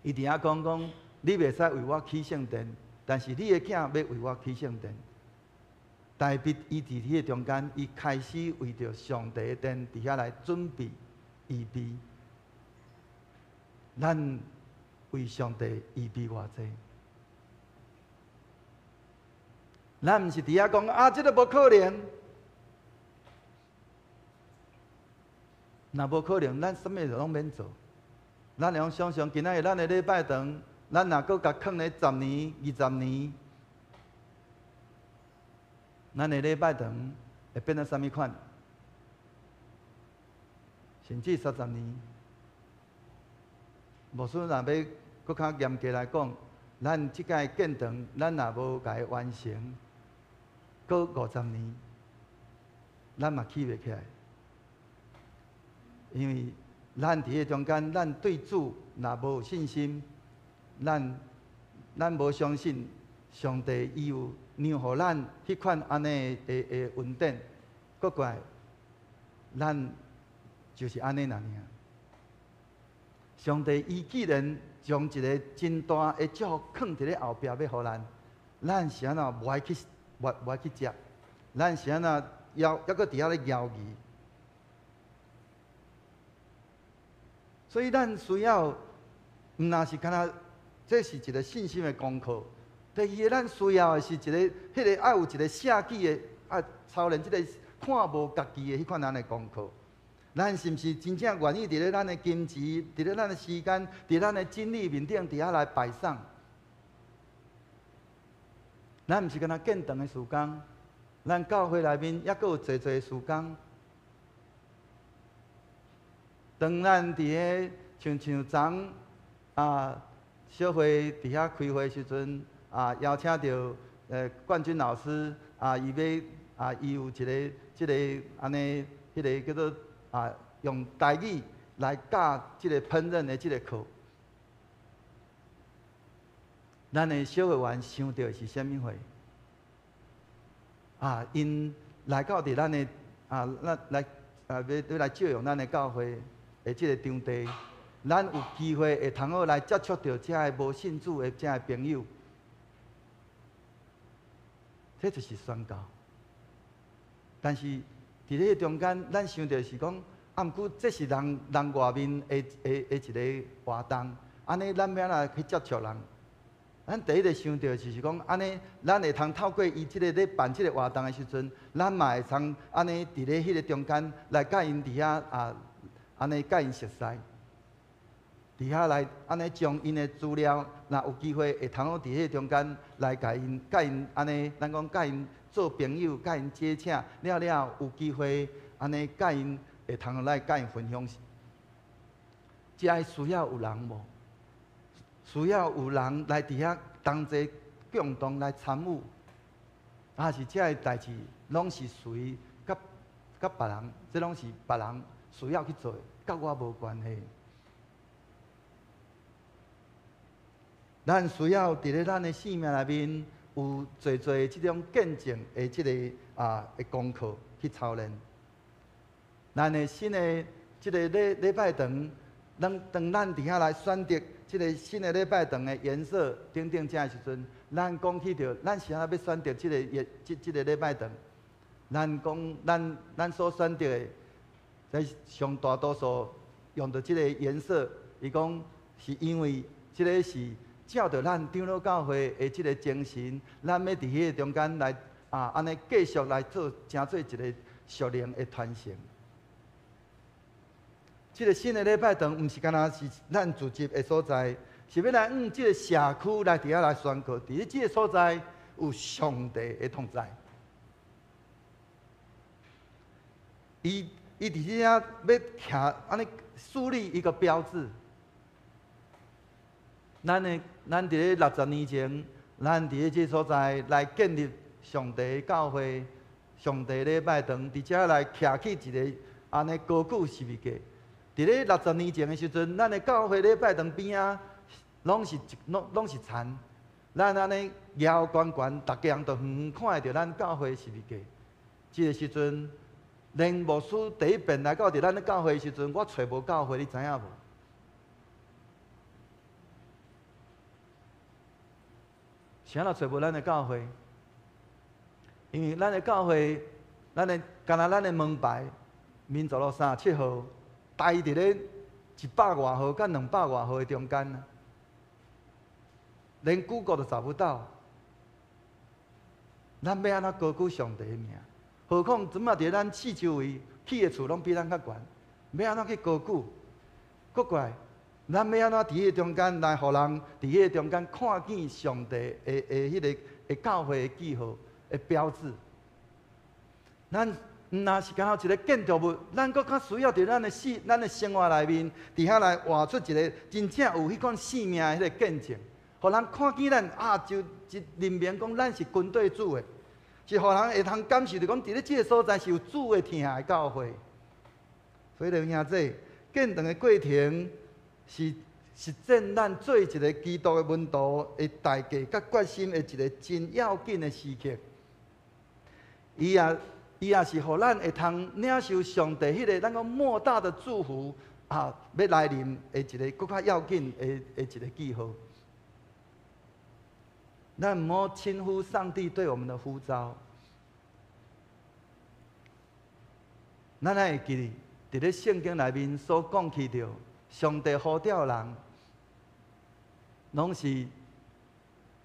伊佇遐講講，你袂使為我起聖殿，但是你的囝欲為我起聖殿。大衛伊佇彼個中間，伊開始為著上帝的殿佇遐來準備預備。咱為上帝預備偌濟。咱毋是佇遐講啊，這個無可能。若無可能，咱啥物就攏免做。咱會用想像今仔日咱的禮拜堂，咱若閣共囥咧十年、20年，咱的禮拜堂會變做啥物款？甚至30年，牧師若欲閣較嚴格來講，咱這屆建堂，咱若無共伊完成，閣50年，咱嘛起袂起來。因為咱佇彼中間，咱對主若無信心，咱無相信上帝伊有讓予咱彼款按呢的的恩典，閣過來，咱就是按呢爾爾。上帝伊既然將一个真大的祝福囥佇咧後壁欲予咱，咱是按怎無愛去無愛去接？咱是按怎猶猶閣佇遐咧猶豫？所以咱需要，毋若是干焦，這是一个信心的功課。第二个，咱需要的是一个，彼个愛有一個捨己的，啊，操練這个看無家己的彼款按呢功課。咱是毋是真正願意佇咧咱的金錢、佇咧咱的時間、佇咱的精力面頂，佇遐來擺上？咱毋是干焦建堂的事工，咱教會內面猶閣有濟濟事工。當咱佇咧像昨啊，小會佇遐開會時陣啊，邀請著冠軍老師啊，伊欲啊，伊有一个這个按呢，彼个叫做啊，用台語來教這个烹飪的這个課。咱的小會員想著的是啥物貨？啊，𪜶來到佇咱的啊，咱來啊，欲來借用咱的教會的這个場地，咱有機會會通好來接觸著遮个無信主的遮个朋友，這就是宣教。但是佇咧中間，咱想著是講，啊，毋過這是人人外面的的的一个活動，按呢咱欲按怎去接觸人？咱第一个想著就是講，按呢，咱會通透過伊這个咧辦這个活動的時陣，咱嘛會通按呢佇咧彼个中間來佮𪜶佇遐啊，按呢佮𪜶熟似，佇遐來按呢將𪜶的資料，若有機會會通好佇彼个中間來共𪜶、佮𪜶按呢，咱講佮𪜶做朋友，佮𪜶接洽，了了有機會按呢佮𪜶會通來佮𪜶分享。遮需要有人無？需要有人來佇遐同齊共同來參與，啊是遮个代誌攏是屬於佮佮別人，這攏是別人需要去做的，佮我無關係。咱需要佇咧咱的生命內面有濟濟這種見證的這个啊的功課去操練。咱的新的這个禮禮拜堂，咱當咱佇遐來選擇這个新的禮拜堂的顏色等等這時陣，咱講起著，咱是按怎欲選擇這个這這个禮拜堂？咱講咱咱所選擇的，在上大多數用著這个顏色，伊講是因為這个是照著咱長老教會的這个精神，咱欲佇彼个中間來啊，按呢繼續來做，成做一个屬靈的傳承。這个新的禮拜堂，毋是干焦是咱聚集的所在，是欲來向這个社區來佇遐來宣告，佇咧這个所在有上帝的同在。伊伊佇遮欲徛按呢樹立一個標誌。咱的咱佇咧60年前，咱佇咧這个所在來建立上帝的教會、上帝禮拜堂，佇遮來徛起一个按呢高舉十字架。佇咧60年前的時陣，咱的教會禮拜堂邊仔，攏是攏攏是田，咱按呢搖懸懸，逐家人都遠遠看會著咱教會十字架。這个時陣，連牧師第一遍來到佇咱的教會的時陣，我揣無教會，你知影無？啥人揣無咱的教會？因為咱的教會，咱的干焦咱的門牌，民族路37號。待佇咧一百外號佮兩百外號的中間啊，連 Google 都找不到。咱欲按怎高舉上帝的名？何況這馬佇咱四周圍起的厝攏比咱較懸，欲按怎去高舉？閣過來，咱欲按怎佇彼個中間來予人佇彼個中間看見上帝的彼个的教會的記號的標誌？咱毋若是干焦一个建築物，咱閣較需要佇咱的生活內面，佇遐來活出一个真正有彼款生命的彼个見證，予人看見咱啊，就一認明講咱是跟綴主的，是予人會通感受著講，佇咧這个所在是有主的疼的教會。所以，弟兄姊，建堂的過程是實踐咱做一个基督的門徒的代價佮決心的一个真要緊的時刻。伊也是予咱會通領受上帝彼个咱講莫大的祝福啊，欲來臨的一个閣較要緊的一个記號。咱毋好輕忽上帝對我們的呼召。咱還會記得，佇咧聖經內面所講起著，上帝呼召人，攏是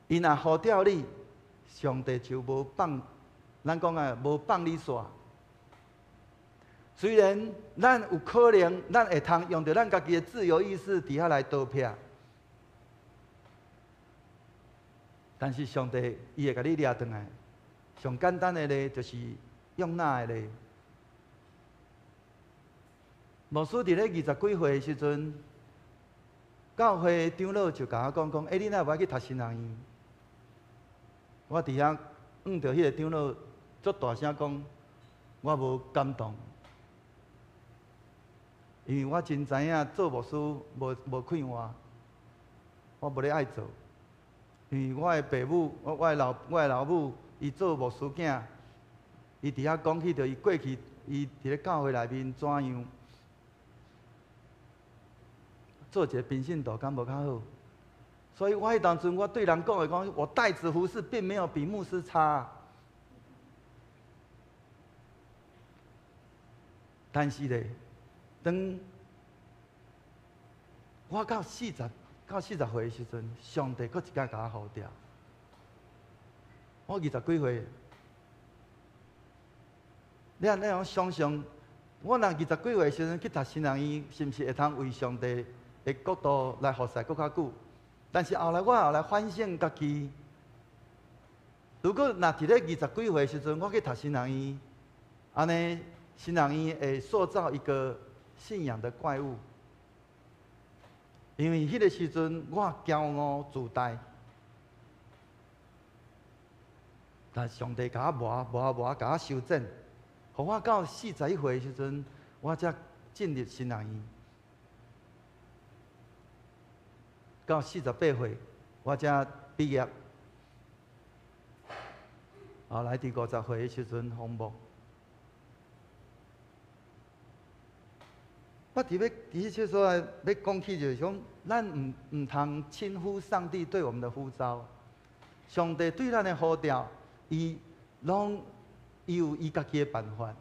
伊若呼召你，上帝就無放，咱講啊，無放你煞。雖然咱有可能，咱會通用著咱家己的自由意志佇遐來逃避，但是上帝伊會共你掠轉來。上簡單的例就是約拿的例。牧師佇咧二十幾歲的時陣，教會長老就共我講講：欸，你若無愛去讀神學院？我佇遐向著彼个長老足大聲講，我無感動，因為我真知影做牧師無快活，我無咧愛做，因為我的爸母、我的老母，伊做牧師囝，伊佇遐講起著伊過去，伊佇咧教會內面怎樣做一个平信徒，敢無較好？所以我彼當陣，我對人講的講，我帶子服侍並沒有比牧師差。但是咧，當我到40歲的時陣，上帝閣一擺共我呼召。我二十幾歲，你按呢樣想像，我若二十幾歲的時陣去讀神學院，是毋是會通為上帝的國度來服侍閣較久？但是後來我後來反省家己，如果若佇咧二十幾歲的時陣，我去讀神學院，按呢神學院會塑造一個信仰的怪物，因為彼个時陣我驕傲自大，但上帝共我磨磨磨，共我修正，予我到41歲的時陣，我才進入神學院。到48歲，我才畢業。後來佇50歲的時陣封牧。我佇欲佇彼所在欲講起，就是講，咱毋通輕忽上帝對我們的呼召。上帝對咱的呼召，伊攏伊有伊家己的辦法，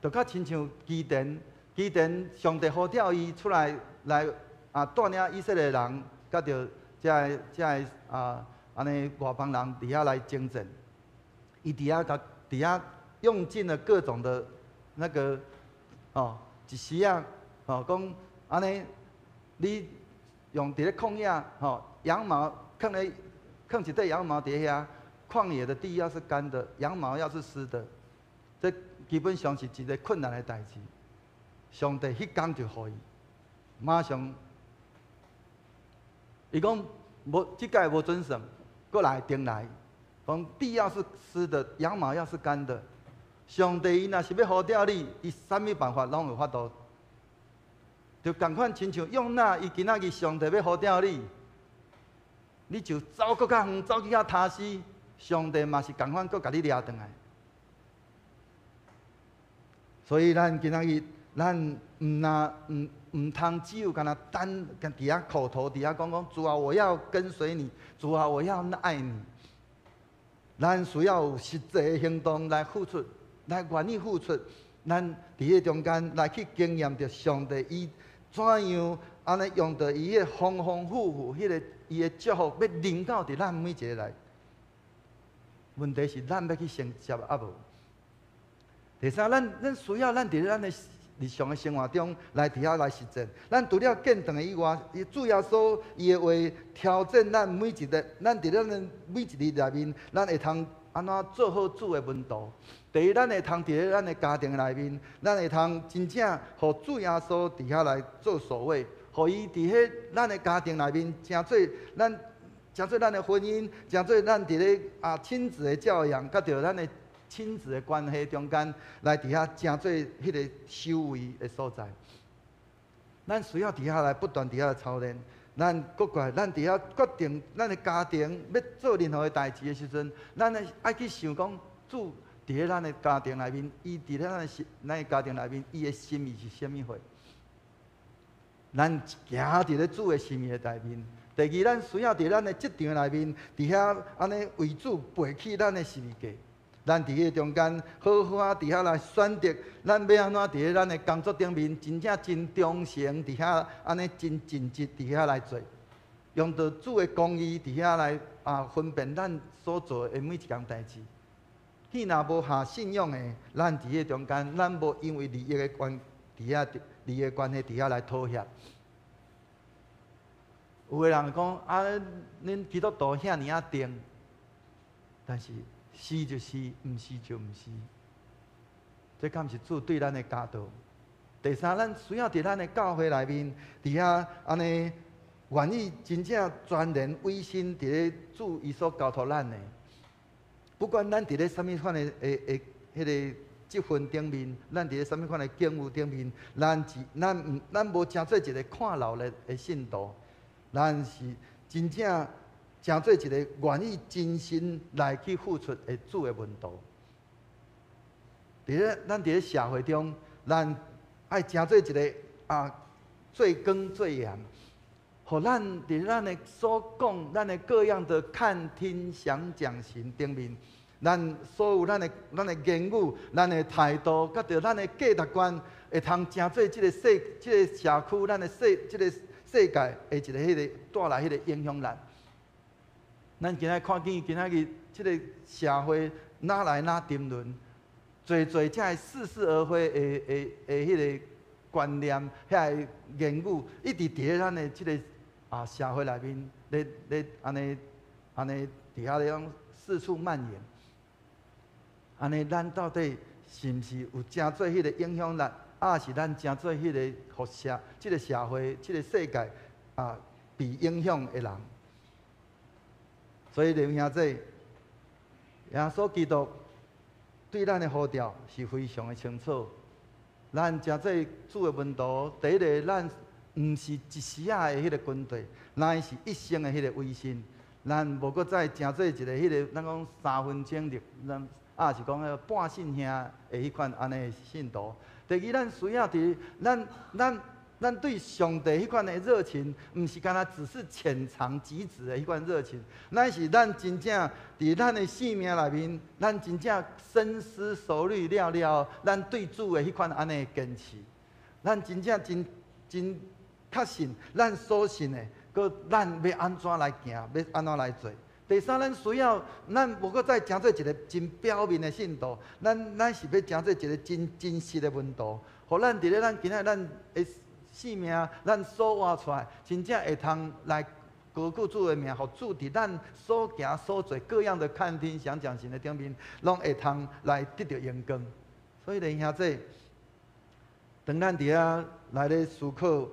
就較親像基甸，基甸上帝呼召伊出來來啊帶領以色列人，佮著這个啊按呢外邦人佇遐來征戰，伊佇遐共佇遐用盡了各種的那個哦，一時啊。吼，講按呢，你用佇咧曠野，吼，羊毛囥咧，囥一塊羊毛佇遐，曠野的地要是乾的，羊毛要是濕的，這基本上是一个困難的代誌。上帝彼工就予伊，馬上，伊講無，這擺無準算，閣來重來，講地要是濕的，羊毛要是乾的，上帝伊若是欲呼召你，伊啥物辦法攏有法度。就仝款，親像約拿，伊今仔日上帝欲呼召你，你就走閣較遠，走去較他施，上帝嘛是仝款，閣共你掠轉來。所以咱今仔日，咱毋若毋毋通只有干焦單，佇遐口頭佇遐講講，主啊，我要跟隨你，主啊，我要愛你。咱需要有實際的行動來付出，來願意付出。咱佇彼中間來去經驗著上帝伊怎樣按呢用著伊彼个豐豐富富，彼个伊的祝福，欲臨到佇咱每一个來。問題是咱欲去承接抑無？第三，咱需要咱佇咱的日常的生活中來佇遐來實踐。咱除了建堂的以外，主耶穌伊的話挑戰咱每一個，咱佇咱的每一日內面，咱會通按怎做好主的門徒？第一，咱會通佇咧咱的家庭內面，咱會通真正予主耶穌佇遐來做首位，予伊佇彼咱的家庭內面，成做咱，成做咱的婚姻，成做咱佇咧親子的教養，佮著咱的親子的關係中間，來佇遐成做彼个首位的所在。咱需要佇遐來不斷佇遐來操練。咱閣過來，咱佇遐決定咱的家庭欲做任何的代誌的時陣，咱愛去想講，主佇咧咱的家庭內面，伊佇咧咱的家庭內面，伊的心意是啥物貨？咱行佇咧主的心意的內面。第二，咱需要佇咱的職場內面，佇遐按呢為主背起咱的十字架。咱佇彼个中間好好仔佇遐來選擇，咱欲按怎佇咧咱的工作頂面，真正真忠誠佇遐按呢真盡職佇遐來做，用著主的公義佇遐來分辨咱所做的每一項代誌。彼若無下信仰的，咱佇彼个中間，咱無因為利益的關佇遐利益關係佇遐來妥協。有的人講啊，恁基督徒遐爾仔定，但是，是就是，毋是就毋是。這敢是主對咱的教導？第三，咱需要佇咱的教會內面，佇遐按呢願意真正全然委身佇咧主伊所交託咱的。不管咱佇咧啥物款的彼个職份頂面，咱佇咧啥物款的境遇頂面，咱是咱毋咱無成做一个看鬧的信徒，咱是真正成做一个願意真心來去付出的主的門徒。佇咧咱佇咧社會中，咱愛成做一个做光做鹽，予咱佇咱的所講、咱的各樣的看、聽、想、講、行頂面，咱所有咱的言語、咱的態度，佮著咱的價值觀，會通成做這个世、這个社區、咱的世、這个世界的一个彼个帶來彼个影響力。咱今仔看見今仔日這个社會哪來哪沉淪，濟濟這个似是而非的彼个觀念、遐个言語，一直佇咧咱的這个社會內面，咧咧按呢按呢佇遐咧講四處蔓延。按呢，咱到底是毋是有成做彼个影響力，抑是咱成做彼個予社、這个社會、這个世界被影響的人？所以，弟兄姊妹，耶穌基督對咱的呼召是非常的清楚。咱成做主的門徒，第一个，咱毋是一時仔的彼个軍隊，咱是一生的彼个委身。咱無閣再成做一个彼个，咱講三分鐘熱，咱抑是講彼个半信兄的彼款按呢的信徒。第二，咱需要佇咱對上帝彼款的熱情，毋是干焦只是淺嘗即止的彼款熱情，乃是咱真正佇咱的生命內面，咱真正深思熟慮了了，咱對主的彼款按呢的堅持，咱真正真真確信咱所信的，閣咱欲按怎來行，欲按怎來做。第三，咱需要，咱無閣再成做一个真表面的信徒，咱是欲成做一个真真實的門徒，予咱佇咧咱今仔咱的生命，咱所活出來，真正會通來高舉主的名，予主佇咱所行所做各樣的看聽想講行的頂面，攏會通來得著榮光。所以，弟兄姊妹，當咱佇遐來咧思考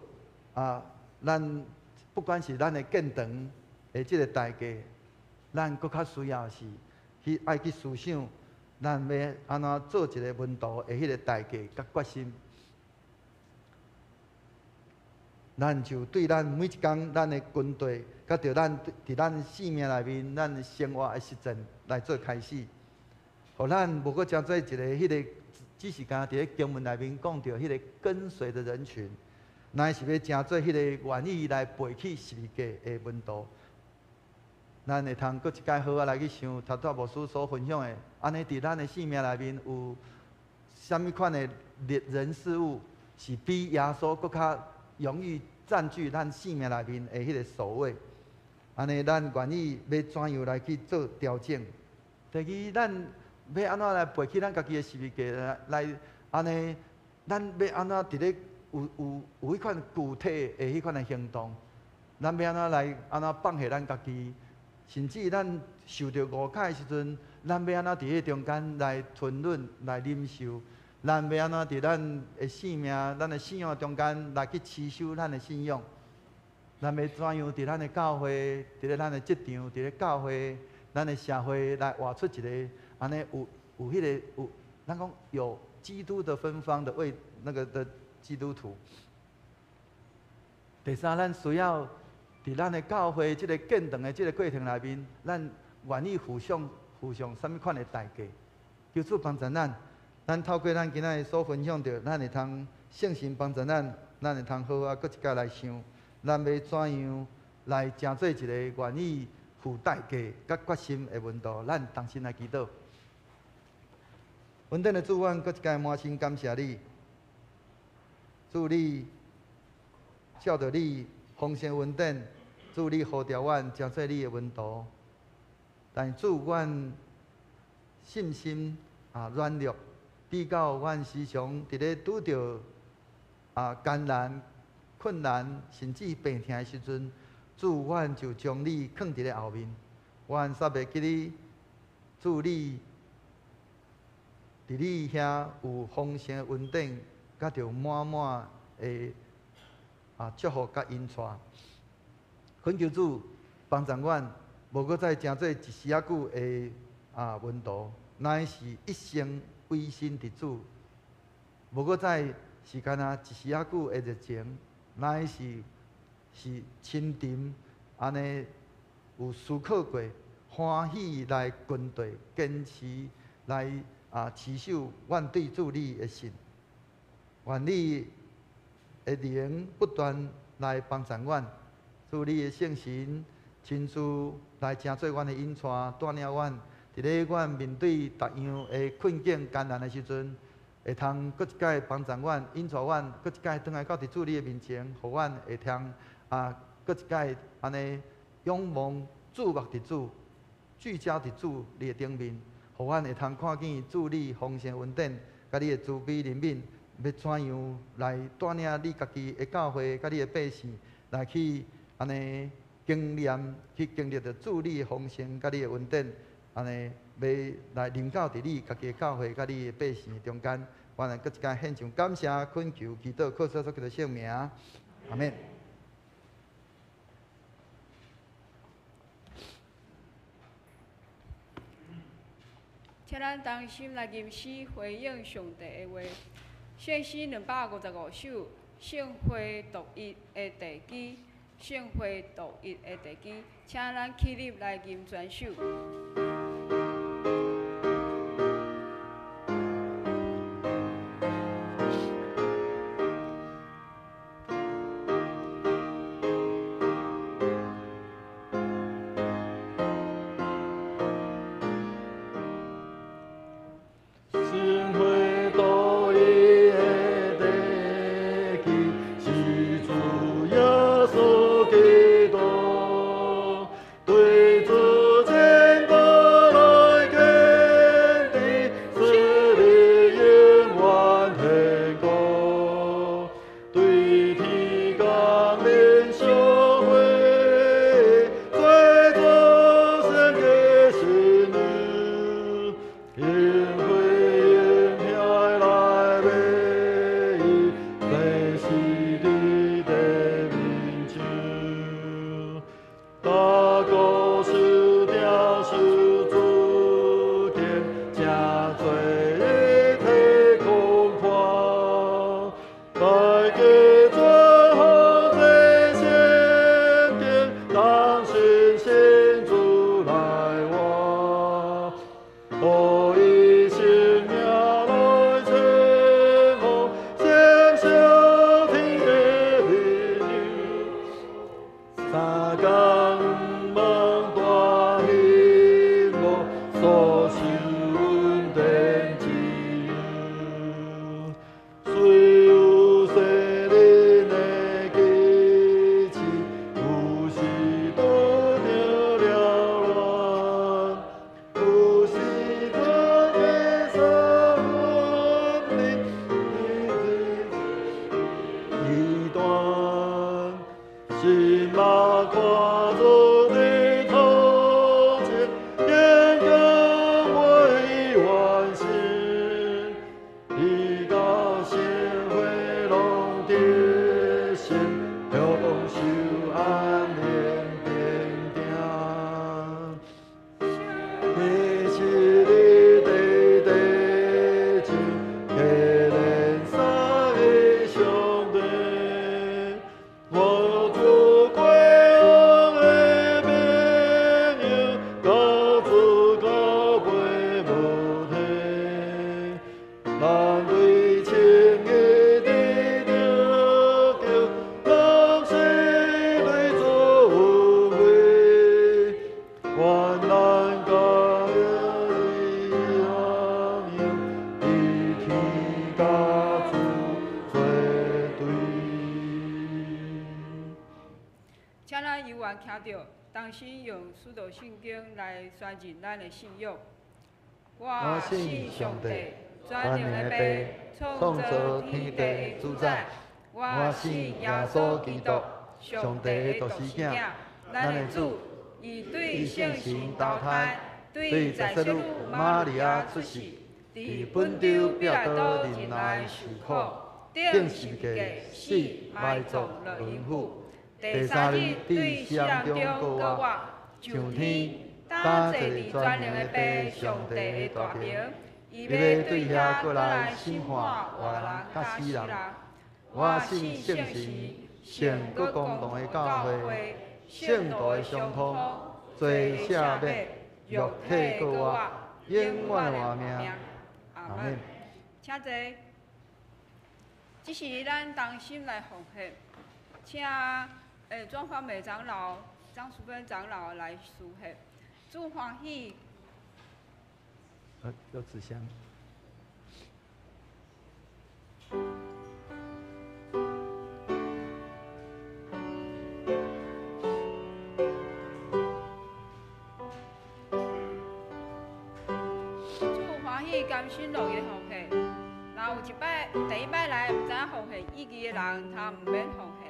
啊，咱不管是咱的建堂的這个代價，咱閣較需要是去愛去思想，咱欲按怎做一个門徒的彼个代價佮決心。咱就對咱每一工咱的軍隊，佮著咱佇咱生命內面，咱生活的實踐來做開始，予咱無閣成做一个彼个，只是干焦佇咧經文內面講著彼个跟隨的人群，乃是欲成做彼个願意來背起十字架的門徒。咱會通閣一擺好仔來去想，頭拄仔牧師所分享的，按呢佇咱的生命內面有啥物款的人事物，是比耶穌閣較容易占据咱生命內面的彼个首位。按呢，咱願意欲怎樣來去做調整？第二，咱欲按怎來背起咱家己的十字架來按呢，咱欲按怎佇咧有彼款具體的彼款的行動？咱欲按怎來按怎放下咱家己？甚至咱受著誤解的時陣，咱欲按怎佇彼中間來吞忍、來忍受？咱欲按怎佇咱的生命、咱的信仰中間來去持守咱的信仰？咱欲怎樣佇咱的教會、佇咧咱的職場、佇咧教會、咱的社會來活出一个按呢有彼个有，咱講有基督的芬芳的為那個的基督徒。第三，咱需要佇咱的教會這个建堂的這个過程內面，咱願意付上啥物款的代價？求主幫助咱，咱透過咱今仔日所分享著，咱會通聖神幫助咱，咱會通好好閣一擺來想，咱欲怎樣來成做一个願意付代價佮決心的門徒？咱同心來祈禱。恩典的主，阮閣一擺滿心感謝你，主你照著你豐盛恩典，主你呼召阮成做你的門徒。但是主，阮信心軟弱，直到阮時常佇咧拄著艱難、困難，甚至病痛的時陣，主，阮就將你囥佇咧後面，阮煞袂記你，主你佇你遐有豐盛的恩典，佮著滿滿的祝福佮引帶。懇求主幫助阮，無閣再成做一時仔久的門徒，乃是一生委身佇主，無閣再是干焦一時仔久的熱情，乃是深沉按呢有思考過，歡喜來跟隨，堅持來持守阮對主你的信。願你的靈不斷來幫助阮，主你的聖神親自來成做阮的引帶，帶領阮佇咧阮面對逐樣的困境艱難的時陣，會通閣一擺幫助阮，引帶阮，閣一擺轉來到佇主你的面前，予阮會通閣一擺按呢仰望注目佇主，聚焦佇主你的頂面，予阮會通看見主你豐盛恩典，佮你的慈悲憐憫，欲怎樣來帶領你家己的教會，佮你的百姓來去按呢經驗，去經歷著主你的豐盛，佮你的恩典，按呢欲來臨到佇你家己的教會，佮你的百姓中間，阮來閣一擺獻上感謝、懇求、祈禱，靠主耶穌基督聖名，阿們。請咱同心來吟詩回應上帝的話。聖詩255首，聖會獨一的地基，聖會獨一的地基，請咱起立來吟全首。雖有勢力员徛著，同心用使徒圣经来宣认咱的信仰。我信上帝，全能的父，创造天地的主宰。我信耶稣基督，上帝的独生子，咱的主，伊对圣神投胎，对在洗女玛利亚出世，伫本丢彼拉多忍耐受苦，钉十字架死埋葬落阴府，第三日伫死人中复活，上天，担坐伫全能的父上帝的大权，伊欲对遐阁来审判活人佮死人。我信圣神，圣阁公同的教会，圣徒的相通，罪赦免，肉体复活，永远的活命。阿门。请坐。这是咱同心来奉献，请庄芳美长老、张淑芬长老来书献，主欢喜。有纸箱。主欢喜甘心乐意奉献。若有一摆，第一摆来毋知影奉献意义的人，他毋免奉献。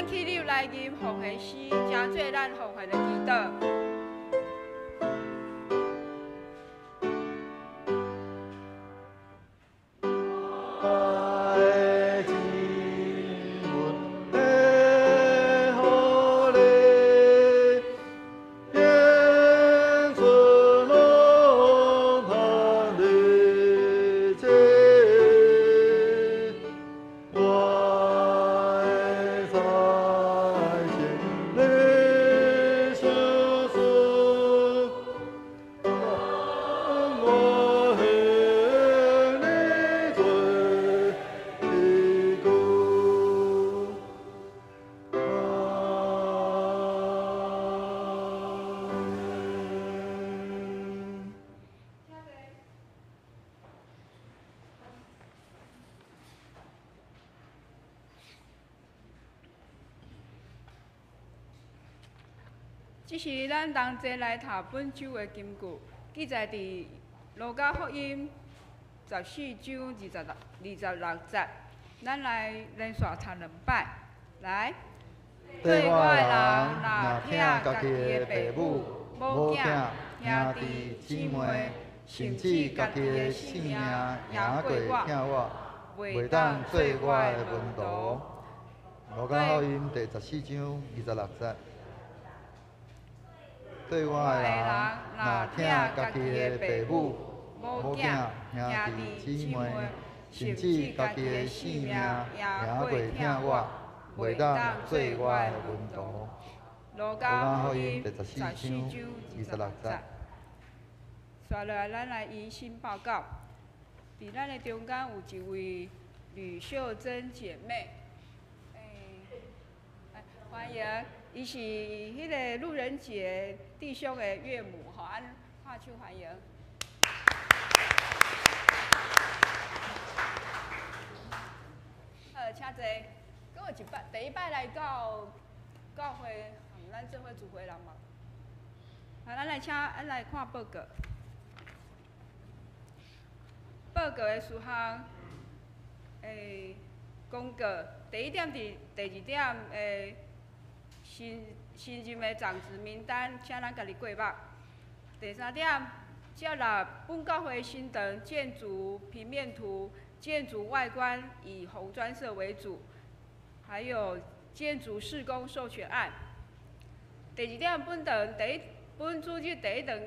起立来吟奉献诗，成做咱奉献的祈祷。这是咱同齐来读本周的金句，记载伫路加福音14章26节。咱来连续读两摆，来。对我的人，若疼家己的爸母、母囝、兄弟姊妹，甚至家己的性命，赢过疼我，袂当做我的门徒。路加福音第14章26节。对我的人，若疼家己的爸母、母囝、兄弟姊妹，甚至家己的性命，赢过疼我，袂当做我的门徒。路加福音第14章26节。接下来，咱来迎新报告。伫咱的中间有一位吕秀珍姐妹，欢迎。伊是彼个路人杰弟兄的岳母，吼，按拍手欢迎。好，请坐。阁有一摆，第一摆来到教会，咱做伙聚会人嘛。好，咱来请，咱来看报告。报告的事项，公告第一点伫第二点，新任的长子名单，请咱家己过目。第三点，接纳本教会新堂建筑平面图，建筑外观以红砖色为主。还有建筑施工授权案。第二点，本堂第一本主日第一堂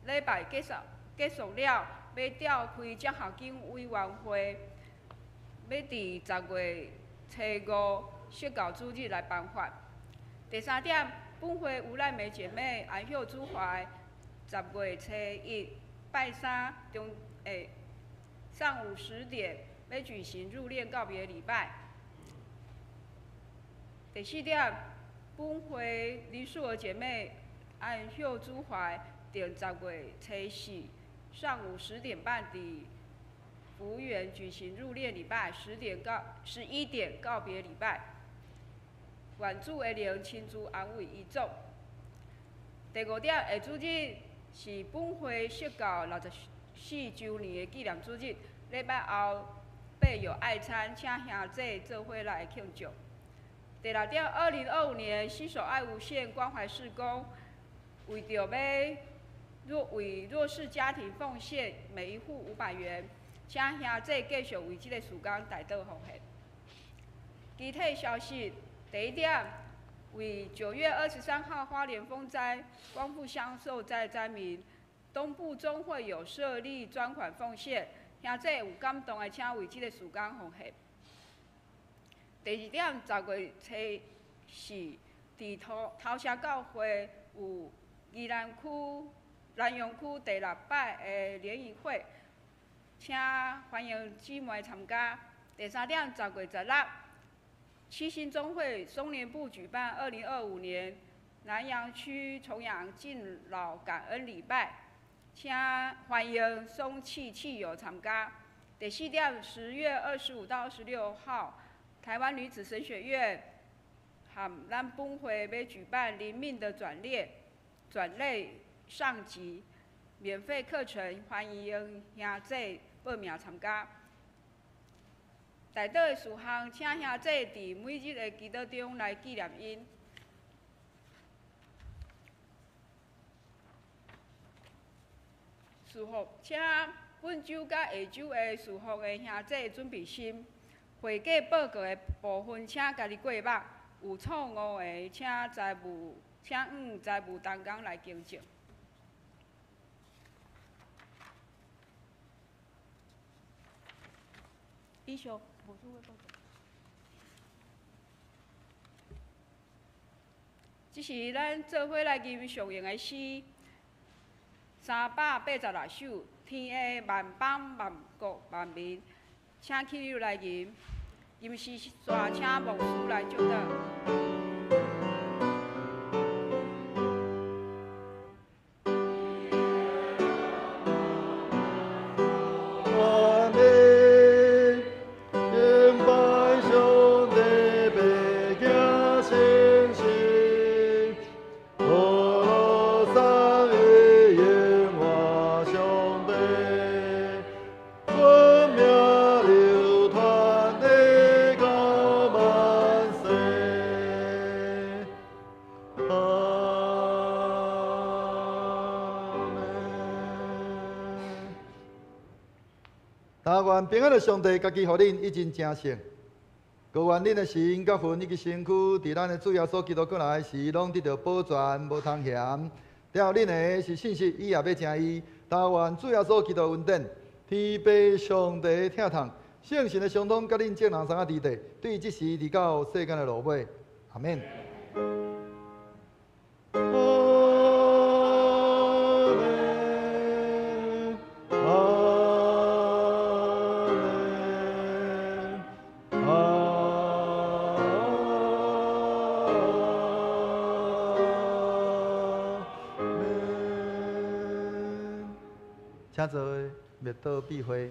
礼拜结束了，欲召开奖学金委员会，欲伫10月初五释教主日来颁发。第三点，本会吴赖美姐妹安息主怀，10月初一拜三中上午10点，欲举行入殓告别礼拜。第四点，本会林素娥姐妹安息主怀，定10月初四上午10点半伫福园举行入殓礼拜，10点到11点告别礼拜。愿主的灵亲自安慰遗族。第五点，下主日是本会释教64周年的纪念主日，礼拜后备有爱餐，请兄弟做伙来庆祝。第六点，2025年携手爱无限关怀事工，为著欲为弱势家庭奉献每一户500元，请兄弟继续为这个事工代祷奉献。其他消息，第一点，为9月23号花莲风灾光复乡受灾灾民，东部中会有设立专款奉献，兄弟有感动的，请为这个事工奉献。第二点，10月初四，伫头城教会有宜兰区、南阳区第六摆的联谊会，请欢迎姊妹参加。第三点，10月16，七星中会松年部举办2025年南洋区重阳敬老感恩礼拜，请欢迎松气气友参加。第四点，10月25到26号，台湾女子神学院和咱本会欲举办灵命的转捩转类上级免费课程，欢迎兄弟报名参加。代祷的事项，请兄弟伫每日的祈祷中来纪念𪜶。事奉，请本周佮下周的事奉的兄弟准备心。会计报告的部分，请家己过目。有错误的，请向财务同工来更正。以上，无主的报告。这是咱做伙来吟常用的诗，386首，天下万邦万国万民，请起立来吟。吟诗煞，请牧师来祝祷。平安的上帝，家己予恁一经成圣，阁愿恁的心佮魂以及身躯，伫咱的主耶稣基督阁来时，拢得著保全，无通嫌。了恁的是信实，伊也欲成义。但愿主耶稣基督恩典，天父上帝疼痛，圣神的相通，佮恁众人三个伫地，对这时直到世间的落尾。阿们。请做默祷闭会。